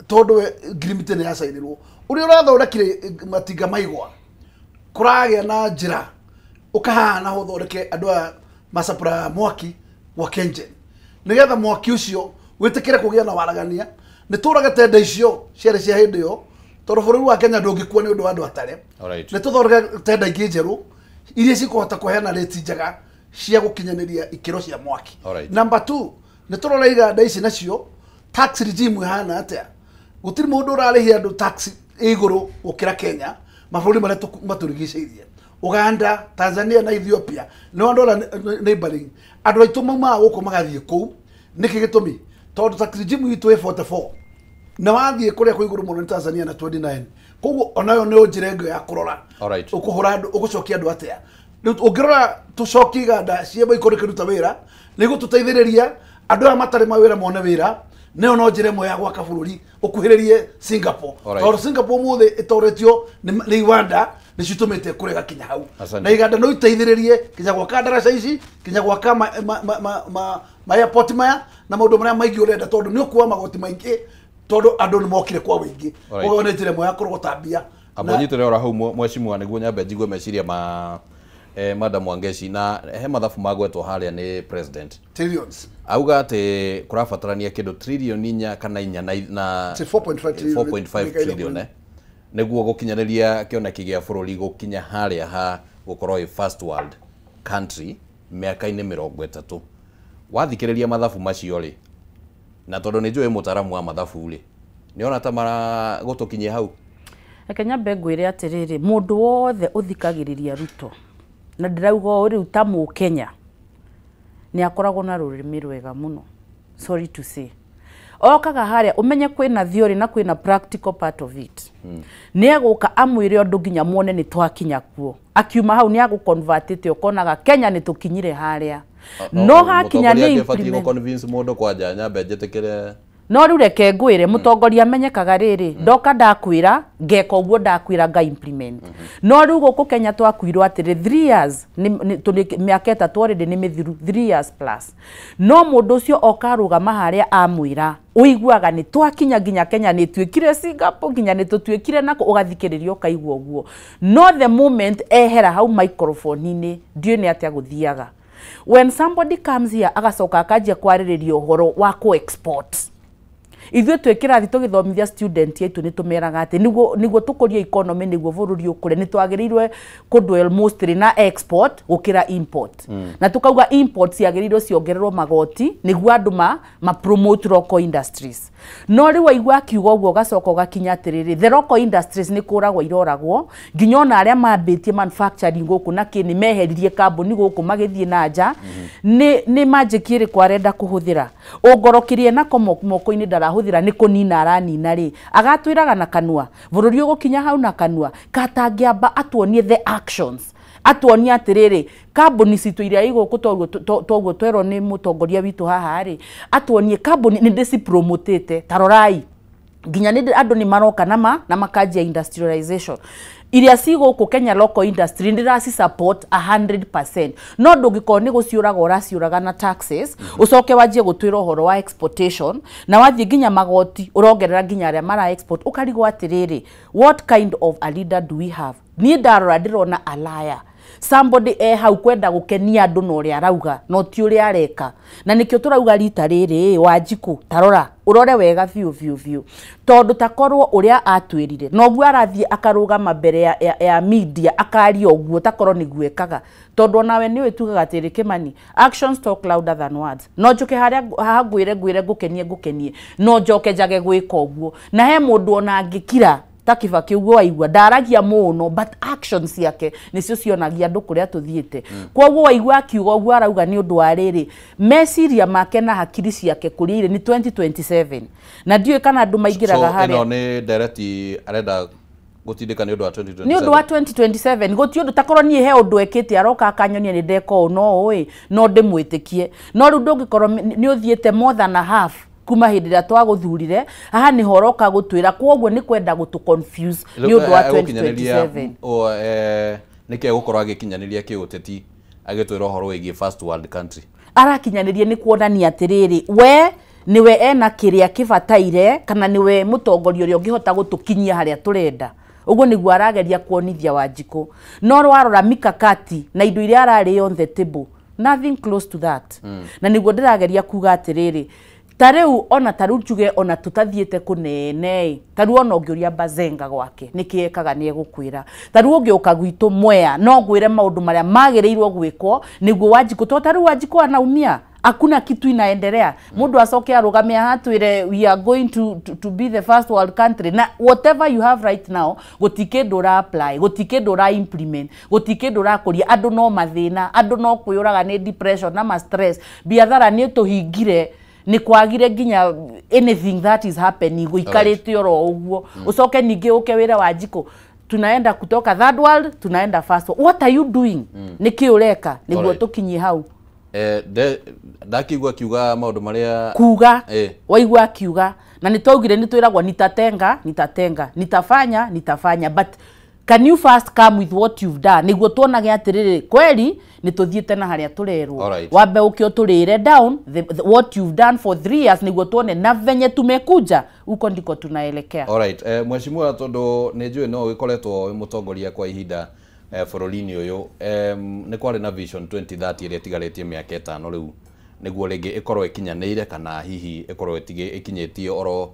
tondũ we ngirimiti nĩ yacainĩrwo. Ũrĩa ũrathondekire matinga maigwa kũragĩa na njĩra ũkahana ũthondeke andũ aya macapura mwaki wa KenGen nĩgetha mwaki ũcio wĩtĩkĩre kũgĩa na waragania. Nĩ tũrage tenda icio ciarĩ cia hĩndĩ ĩyo tondũ bũrũri wa Kenya ndũngĩkua nĩ ũndũ wa andũ atare. Nĩ tũthondeke tenda ingĩ njerũ iria cikũhota kũheana rĩti njega cia gũkinyanĩria ikĩro cia mwaki. Number 2, nĩ tũrore iganda ici nacio tax regime ĩhana atĩa. Gũtirĩ mũndũ ũrarĩhia andũ tax igũrũ gũkĩra Kenya mabũrũri marĩa matũrigicĩirie. Uganda, Tanzania na Ethiopia nĩ andũ arĩa neighboring. Andũ aitũ maumaga gũkũ magathiĩ kũu. Nĩkĩ gĩtũmi? Tondũ tax regime itũ ĩ 44 na wathiĩ kũrĩa kwa igũrũ mũno nĩ Tanzania na 29. Koguo onayo nĩ njĩra ĩngĩ ya kũrora ũkũhũra andũ ũgũcokia andũ atĩa. Rĩu ũngĩrora tũcokie iganda cia maikoro kĩruta wĩra nĩ gũtũteithĩrĩria andũ aya matarĩ mawĩra mone wĩra. Nĩyo no njĩra ĩmwe ya gwaka bũrũri ũkuhĩrĩrie Singapore. Tondũ Singapore ũmũthĩ ĩtoretio nĩ iwanda nĩcio itũmĩte kũrĩa kinya hau. Na iganda no iteithĩrĩrie kinya gwaka ndaraca ici, kinya gwaka ma airport maya na maũndũ marĩa maingĩ ũrenda tondũ nĩ ũkuoya magoti maingĩ tondũ andũ nĩ mokire kwa wĩingĩ. Koguo nĩ njĩra ĩmwe ya kũrogota mbia. Amba nyitĩrĩre oro hau mheshimiwa nĩguo nyambe njigue meciria ma Madam Wangeci na he mathabu magwetwo harĩa nĩ president. Trillions. Auga atĩ kũrabatarania kĩndũ trilioni 4 kana 4 na 4.5 trillion nĩguo gũkinyanĩria kĩoneki gĩa bũrũri gũkinya harĩa ha gũkorwo a first world country mĩaka-inĩ 30. Wathikĩrĩria mathabu macio rĩ, na tondũ nĩ njũĩ mũtaaramu wa mathabu rĩ, nĩona ta mara gũtũkinyia hau? Reke nyambe ngwĩre atĩrĩrĩ, mũndũ wothe ũthikagĩrĩria Ruto na ndĩrauga ũũ rĩu ta mũkenya nĩ akoragwo na rũrĩmĩ rwega mũno, sorry to say. Okaga harĩa ũmenye kwĩna theory na kwĩna practical part of it. Nĩ egũka amwĩre ũndũ nginya muone nĩ twakinya kuo. Akiuma hau nĩ agũconvertĩte ũkonaga Kenya nĩ tũkinyire harĩa. No hakinya nĩ implement. Convince mũndũ kwanja nyambe njĩtĩkĩre. No rĩu reke ngwĩre mũtongoria amenyekaga rĩrĩ, ndoka ndakwĩra ngeka ũguo ndakwĩra nga implement. No rĩu gũkũ Kenya twakuirwo atĩrĩ 3 years mĩaka 3 already nĩ mĩthiru, 3 years plus. No mũndũ ũcio oka arũgama harĩa amwĩra ũiguaga nĩ twakinya nginya Kenya nĩ tuĩkire Singapore nginya nĩ tũtuĩkire nako ũgathikĩrĩria ũkaigua ũguo. No the moment ehera hau microphone-inĩ ndiũĩ nĩ atĩa gũthiaga. When somebody comes here agacoka akanjia kwarĩrĩria ũhoro wa kũ-export. Ithuĩ twĩ kĩrathi tũgĩthomithia student aitũ nĩ tũmeraga atĩ nĩguo tũkũrie economy nĩguo bũrũri ũkũre nĩ twagĩrĩirwo kũ dwell mostly na export gũkĩra import. Na tũkauga import ciagĩrĩirwo ciongererwo magoti nĩguo andũ ma promote local industries. No rĩu waigua akiuga ũguo ũgacoka ũgakinya atĩrĩrĩ, the local industries nĩ kũragwo iroragwo nginya ona arĩa mambĩtie manufacturing gũkũ na kĩ nĩ meheririe kambuni gũkũ magĩthiĩ na nja. Nĩ magic ĩrĩkũ arenda kũhũthĩra? Ũngorokĩrie nako moko-inĩ ndarahũthĩra nĩ kũnina aranina rĩ, agatwĩraga na kanua bũrũri ũgũkinya hau na kanua katangĩamba atuonie the actions, atuonie atĩrĩrĩ kambuni citũ iria i gũkũ toguo twerwo nĩ mũtongoria witũ haha rĩ, atuonie kambuni nĩ ndĩcipromotĩte ta rorai nginya nĩ andũ nĩ maroka na makanjia industrialization iria ci gũkũ Kenya local industry ndĩraci support 100%. No ndũngĩkorwo nĩ gũciũraga ũraciũraga na taxes ũcoke wanjie gũtwĩra ũhoro wa exportation na wathiĩ nginya magoti ũrongerera nginya arĩa mara export ũkarigwo atĩrĩrĩ, what kind of a leader do we have? Niĩ ndarora ndĩrona a liar. Somebody hau kwenda gukenia andu na uria arauga no ti uria areka. Na nikio turauga rita riri Wanjiku tarora urore wega biu biu biu, tondu takorwo uria atwirire noguo arathie akarugama mbere ya media akaria uguo takorwo niguo ekaga, tondu onawe niwe tugaga atiri Kimani, actions talk louder than words. No njuke haria haha ngwire ngwire ngukenie ngukenie, no njoke njage gwika uguo, na he mundu ona angikira ta Kibaki uguo waigua ndaragia muno, but actions ciake nicio cionagia andu kuria tuthiite. Koguo waigua akiuga uguo arauga ni undu wa riri meciria make na hakiri ciake kuria ire ni 2027, na ndiũĩ kana andu maingiraga haria. So ino ni ndereti arenda gutindika ni undu wa 2027, ni undu wa 2027 guti undu takorwo nie he undu ekite aroka akanyonia ni ndeka ũ no ũĩ no ndimwitikie, no riu ndungikorwo ni uthiite more than a half kuma hindi ria twaguthurire haha ni horoka gutwira, koguo ni kwenda gutu confuse ni undu wa 2027. Niki egukorwo agikinyaniria kiuteti agitwira uhoro wigie first world country? Arakinyaniria ni kuonania atiriri we niwe ena kiria kibataire kana niwe mutongoria uria ungihota gutukinyia haria turenda. Uguo niguo arageria kuonithia Wanjiku, no rwarora mikakati na indo iria arari on the table, nothing close to that. Na niguo ndirageria kuga atiriri tariu ona tariu njuge ona tutathiete kunene, tariu ona ungiuria Bazenga gwake niki ekaga ni egukwira, tariu ungiuka gwitu Mwea no ngwire maundu maria magirirwo gwikwo niguo Wanjiku, to tariu Wanjiku anaumia hakuna kitu inaendelea. Mundu acoke arugame ahatwire we are going to be the first world country, na whatever you have right now gutike ndura apply, gutike ndura implement, gutike ndura kuria andu no mathina, andu no kwiyuraga ni depression na ma stress, biathara ni tuhingire ni kwagire nginya anything that is happening guikarite oro uguo. Ucoke ningi uke wira Wanjiku, tunaenda kutoka third world tunaenda first world. What are you doing? Niki ureka niguo tukinyie hau? Ndakigua kiuga maundu maria kuga waigua kiuga, na nitwaugire nitwiragwo nitatenga nitatenga nitafanya nitafanya, but can you first come with what you've done niguo tuonage atiriri kweli nituthiite na haria turerwo. Wambe uke uturire down the what you've done for 3 years niguo tuone na venye tumekuja uko ndiko tunaelekea. Alright, mheshimiwa, tondu ni njui no gikoretwo wi mutongoria kwa ihinda bũrũri-inĩ ũyũ, nĩ kwarĩ na Vision 2030 ĩrĩa ĩtigarĩtie mĩaka ĩtano rĩu nĩguo rĩngĩ ĩkorwo ĩkinyanĩire kana hihi ĩkorwo ĩkinyĩtie oro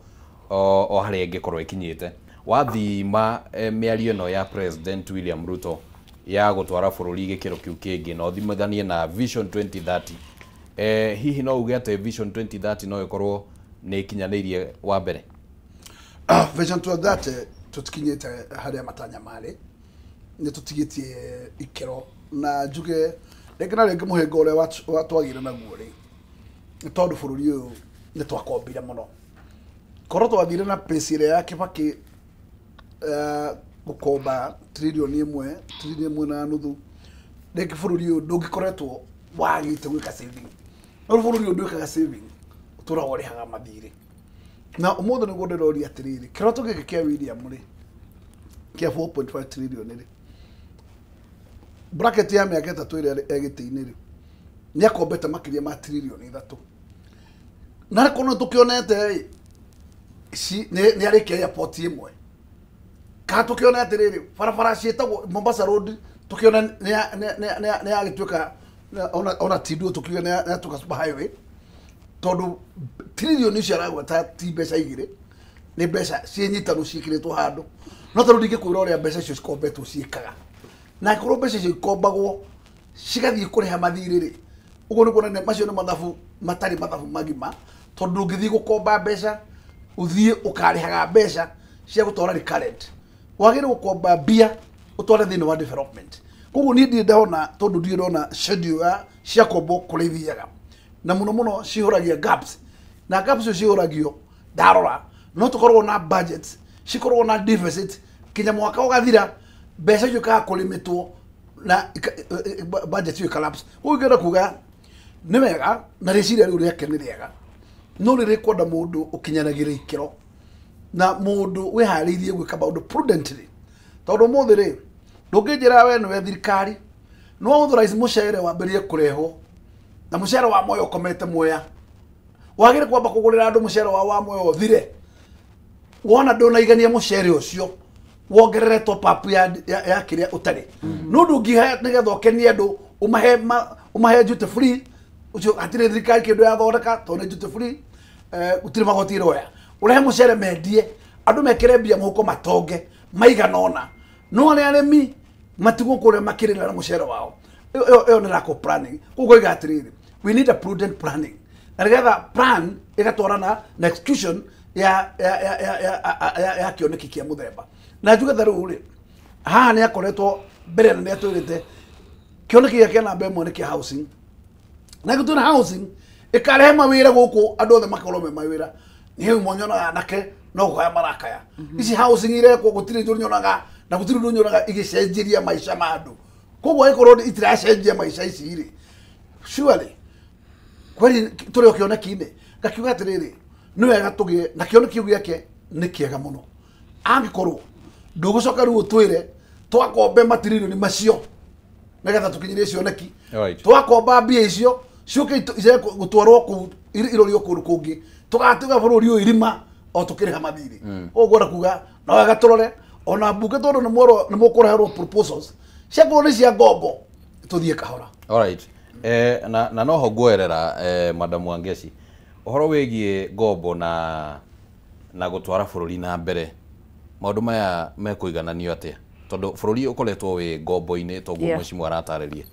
o harĩa ĩngĩkorwo ĩkinyĩte. Wathima mĩario ĩno ya President William Ruto ya gũtwara bũrũri gĩkĩro kĩu kĩngĩ na ũthimithanie na Vision 2030, hihi no uge atĩ Vision 2030 no ĩkorwo nĩ ĩkinyanĩirie wa mbere? Vision 2030 tũtikinyĩte harĩa matanya marĩ, nĩ tũtigĩtie ikĩro, na njuge rĩngĩ na rĩngĩ mũhĩnga ũrĩa twagĩire naguo rĩ nĩ tondũ bũrũri ũyũ nĩ twakombire mũno. Korwo twathire na pace ĩrĩa ya Kibaki gũkomba tririoni ĩmwe, tririoni ĩmwe na nuthu, rĩngĩ bũrũri ũyũ ndũngĩkoretwo wagĩte gwĩka saving. No bũrũri ũyũ ndwĩkaga saving, ũtũraga ũrĩhaga mathirĩ. Na ũmũthĩ nĩguo ndĩroria atĩrĩrĩ, kĩroto gĩkĩ kĩa William rĩ kĩa 4.5 trillion rĩ, bracket ya mĩaka ĩtatũ ĩrĩa egĩtĩ-inĩ rĩ nĩ akombete makĩria ma tririoni 3, na korwo tũkĩonete nĩ arĩkia airport ĩmwe, kana tũkĩona atĩrĩrĩ barabara ciĩtagwo Mombasa Road tũkĩona nĩ yagĩtuĩka ona tinduo tũkiuga nĩ yatuĩka super highway, tondũ tririoni icio aragweta ti mbeca igĩrĩ, nĩ mbeca ciĩnyitanu ciĩkĩrĩtwo handũ. No tondũ ndingĩkwĩra ũrĩa mbeca icio cikombetwo ciĩkaga, na angĩkorwo mbeca icio ikombagwo cigathiĩ kũrĩha mathirĩ rĩ, ũguo nĩ kuonania macio nĩ mathabu matarĩ mathabu magima, tondũ ndũngĩthiĩ gũkomba mbeca ũthiĩ ũkarĩhaga mbeca cia gũtwara recurrent, wagĩrĩirwo gũkomba mbia ũtware thĩinĩ wa development. Koguo niĩ ndirĩ ndona, tondũ ndirĩ ndona schedule ya cia kombo kũrĩa ithiaga, na mũno mũno cihũragia gaps, na gaps icio cihũragio ndarora no tũkorwo na budget cikorwo na deficit kinya mwaka ũgathira mbeca icio ikaga kũrĩmĩtwo na budget ĩyo collapse. Koguo ingĩenda kuga nĩ wega na rĩciria rĩu rĩake nĩ rĩega, no rĩrĩ kwenda mũndũ ũkinyanagĩra ikĩro na mũndũ wĩharĩirie gwĩka maũndũ prudently, tondũ ũmũthĩ rĩ ndũngĩnjĩra we nĩwe thirikari no authorize mũcere wambĩrĩrie kũrehwo na mũcere wa Mwea ũkomete Mwea, wagĩrĩire kwamba kũgũrĩra andũ mũcere wao wa Mwea ũthire, wona ndũnaigania mũcere ũcio Wongerere top up ya kĩrĩa ũtarĩ. No ndũngĩhe nĩgetha ũkenie andũ ũmahe duty free ũcio hatirĩ thirikari kĩndũ yathondeka tondũ nĩ duty free gũtirĩ magoti iroya. Ũrehe mũcere mendie andũ mekĩre mbia mũhuko matonge maigana ũna no arĩa arĩmi matigwo kũrĩa makĩrĩra na mũcere wao. Ĩyo nĩ lack of planning. Koguo ngoiga atĩrĩrĩ, we need a prudent planning na nĩgetha plan ĩgatwarana na execution ya kĩoneki kĩa mũthemba. Na njuge ta rĩu rĩ, haha nĩ akoretwo mbere na nĩ atwĩrĩte kĩoneki gĩake namba ĩmwe nĩ kĩa housing. Na gĩtũ housing ĩkarehe mawĩra gũkũ andũ othe makorwo me mawĩra. Nĩ hau monyonaga anake no kũgaya marakaya. Ici housing irekwo gũtirĩ ũndũ nyonaga na gũtirĩ ũndũ nyonaga igĩcenjeria maica ma andũ. Koguo angĩkorwo itiracenjia maica ici rĩ, surely kweli tũrĩ o kĩoneki-inĩ. Ngakiuga atĩrĩrĩ, nĩ wega tũgĩe na kĩoneki kĩu gĩake nĩ kĩega mũno. Angĩkorwo ndũgũcoka rĩu ũtwĩre twakombe matiririoni macio nĩgetha tũkinyĩrie cioneki, twakomba mbia icio ciũke gũtwarwo kũu irorio kũndũ kũngĩ tũgatuga bũrũri ũyũ irima o tũkĩrĩha mathirĩ. Ũguo ngwenda kuga no wega tũrore ona mbunge tondũ nĩ mũkũreherwo proposals ciakorwo nĩ cia ngombo tũthiĩ kahora. Alright. Na noho nguoerera Madam Wangeci ũhoro wĩgiĩ ngombo na gũtwara bũrũri na mbere maũndũ maya mekũigananio atĩa tondũ bũrũri ũkoretwo wĩ ngombo-inĩ toguo mheshimiwa aratarĩria.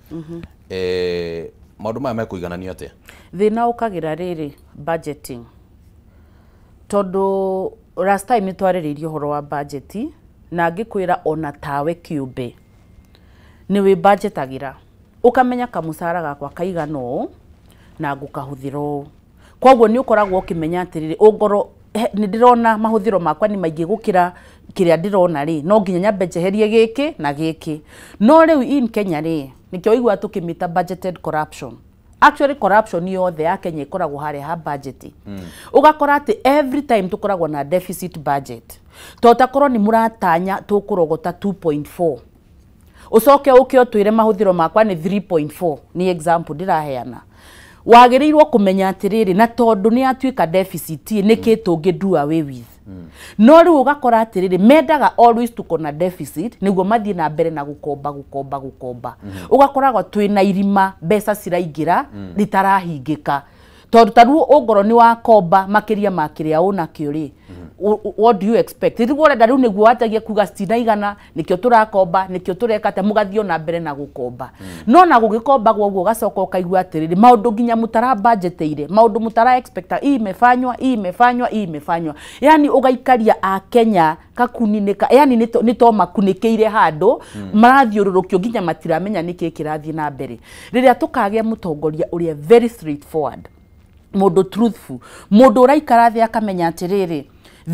Maũndũ maya mekũigananio atĩa? Thĩna ũkagĩra rĩrĩ budgeting tondũ last time nĩ twarĩrĩirie ũhoro wa budget na ngĩkwĩra ona tawe kĩũmbe nĩ wĩ budgetagĩra ũkamenya kamũcara gakwa kaigana ũũ na ngũkahũthĩra ũũ. Koguo nĩ ũkoragwo ũkĩmenya atĩrĩrĩ ũngorwo nĩ ndĩrona mahũthĩro makwa nĩ maingĩ gũkĩra kĩrĩa ndĩrona rĩ no nginya nyambe njeherie gĩkĩ na gĩkĩ. No rĩu in Kenya rĩ nĩkĩo ũiguaga tũkĩmĩta budgeted corruption. Actually corruption yothe ya Kenya ĩkoragwo harĩa ha budget. Ũgakora atĩ every time tũkoragwo na deficit budget. To takorwo nĩ mũratanya tũkũrogota 2.4 ucoke uke utwire mahuthiro makwa ni 3.4 ni example ndiraheana. Wagĩrĩirwo kũmenya atĩrĩrĩ na tondũ nĩ atuĩka deficit nĩ kĩ tũngĩ do away with. No rĩu ũgakora atĩrĩrĩ mendaga always tuko na deficit nĩguo mathiĩ na mbere na gũkomba gũkomba gũkomba. Ũgakoragwo twĩna irima mbeca ciraingĩra ritarahingĩka tondũ ta rĩu ũngorwo nĩ wakomba makĩria ma kĩrĩa ũnakĩo rĩ, what do you expect? Rĩu ũrenda rĩu nĩguo wanjagie kuga citinaigana nĩkĩo tũrakomba nĩkĩo tũreka atĩa mũgathiĩ ona mbere na gũkomba. No na gũgĩkombagwo ũguo ũgacoka ũkaigua atĩrĩrĩ maũndũ nginya mũtara budgeteire maũndũ mũtara expecta hii imefanywa hii imefanywa hii imefanywa, yani ũgaikaria a Kenya kakuninĩka, yani nĩ to makunĩkĩire handũ marathiũrũrũkio nginya matiramenya nĩkĩ kĩrathiĩ na mbere. Rĩrĩa tũkagĩa mũtongoria ũrĩa very straightforward, mũndũ truthful, mũndũ ũraikara thĩ akamenya atĩrĩrĩ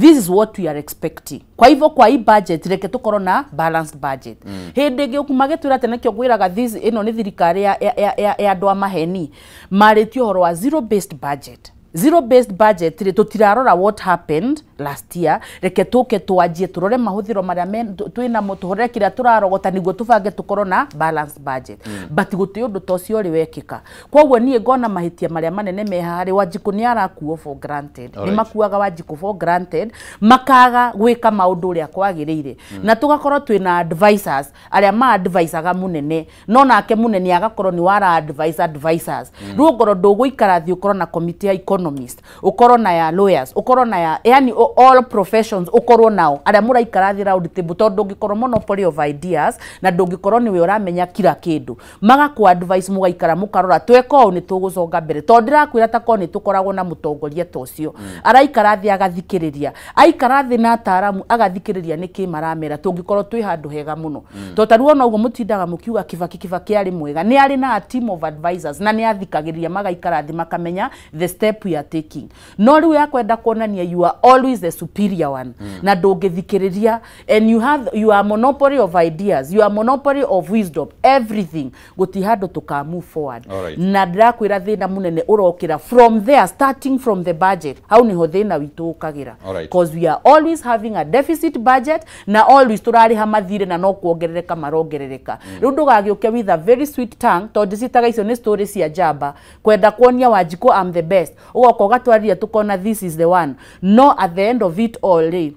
this is what we are expecting. Kwa hivyo kwa hii budget reke tukorwo na balanced budget. Hĩndĩ ĩngĩ ũkumagĩtwĩra atĩ nĩkĩo ngwĩraga this ĩno nĩ thirikari ya andũ a maheni marĩtie ũhoro wa zero based budget. Zero based budget rĩ tũtirarora what happened last year, reke tũke twanjie tũrore mahũthĩro marĩa twĩnamo tũhorere kĩrĩa tũrarogota nĩguo tũbange tũkorwo na balanced budget. But gũtirĩ ũndũ ta ũcio ũrĩ wekĩka. Koguo niĩ ngona mahĩtia marĩa manene me haha rĩ, Wanjikũ nĩ arakuo for granted. Nĩ makuaga Wanjikũ for granted makaga gwĩka maũndũ ũrĩa kwagĩrĩire. Na tũgakorwo twĩna advisors arĩa ma advisaga mũnene no nake mũnene agakorwo nĩ wara advise advisors. Rĩu ngorwo ndũgũikara thĩ ũkorwo na committee ya economist, ukorwo na ya lawyers, ukorwo na ya yani all professions ukorwo nao aria muraikara thi round table tondu ndungikorwo monopoly of ideas na ndungikorwo niwe uramenya kila kindu magaku advice mugaikara mukarora tweka uu ni tuguconga mbere tondu ndirakwira ta ko ni tukoragwo na mutongoria ta ucio araikara thi agathikiriria aikara thi na ataramu agathikiriria niki maramera tungikorwo twi handu hega muno to taru ona uguo mutindaga mukiuga Kibaki Kibaki ari mwega ni ari na a team of advisors na ni athikagiriria magaikara thi makamenya the step we are taking no riu yakwenda kuonania you are always the superior one na ndungithikiriria and you are monopoly of ideas, you are monopoly of wisdom, everything guti handu tuka move forward. Right. Na ndirakwira thina munene urokira from there starting from the budget hau niho thina witu ukagira because we are always having a deficit budget na always turariha mathire na no kuongerereka marongerereka. Riu ndugagiuke with a very sweet tongue tondu citaga icio ni story cia njamba kwenda kuonia Wanjikũ I'm the best ugoka ugatwarire tukona this is the one no at the end of it all ri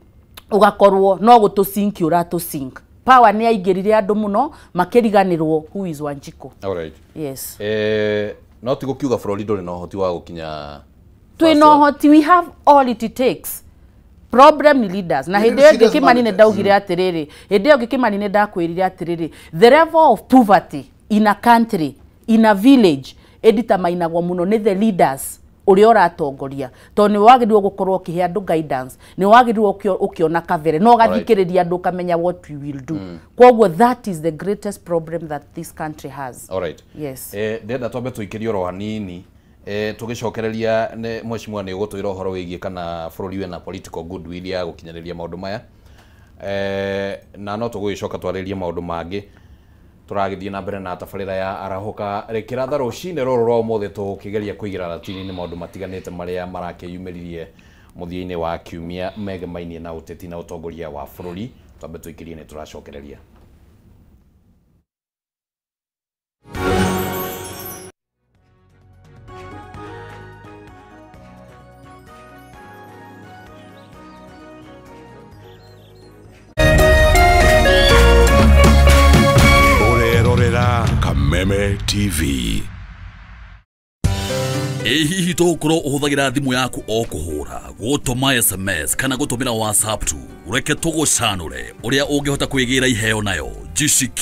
Ugakorwo no gũtũ sink ũratũ sink. Power nĩ aingĩrire andũ mũno makĩriganĩrwo who is Wanjikũ. All right. Yes. No ti gũkiuga bũrũri ndũrĩ na ũhoti wa gũkinya twĩna ũhoti, we have all it takes. Problem ni leaders. Na hĩndĩ ĩyo ĩngĩ Kimani nĩ ndaugire atĩrĩrĩ, hĩndĩ ĩyo ĩngĩ Kimani nĩ ndakwĩrire atĩrĩrĩ, the level of poverty in a country, in a village, ĩditamainagwo mũno nĩ the leaders ũrĩa ũratongoria, tondũ nĩ wagĩrĩirwo gũkorwo ũkĩhe andũ guidance, nĩ wagĩrĩirwo ũkĩona kabere na ũgathikĩrĩria andũ ũkamenya what we will do. Koguo that is the greatest problem that this country has. All right. Yes. Ndĩrenda twambe tũikĩrie oro hanini, tũgĩcokereria nĩ mheshimiwa nĩ ũgũtwĩra ũhoro wĩgiĩ kana bũrũri wĩna political goodwill ya gũkinyanĩria maũndũ maya, na no tũgũgĩcoka twarĩrie maũndũ mangĩ tũragĩthiĩ na mbere na tabarĩra ya arahũka rĩkĩratha rũcinĩ rũrũ rwa ũmũthĩ, tũkĩgeria kũigĩra ratiri-inĩ maũndũ matiganĩte marĩa marakĩyumĩririe mũthia-inĩ wa kiumia megemainie na ũteti na ũtongoria wa bũrũri. Twambe tũikĩrie nĩ tũracokereria. Kameme TV. Ĩ hihi tũgũkorwo ũhũthagĩra thimũ yaku o kũhũra, gũtũma SMS kana gũtũmĩra WhatsApp tu? Reke tũgũcanũre ũrĩa ũngĩhota kwĩgĩra iheo nayo. Jishikie.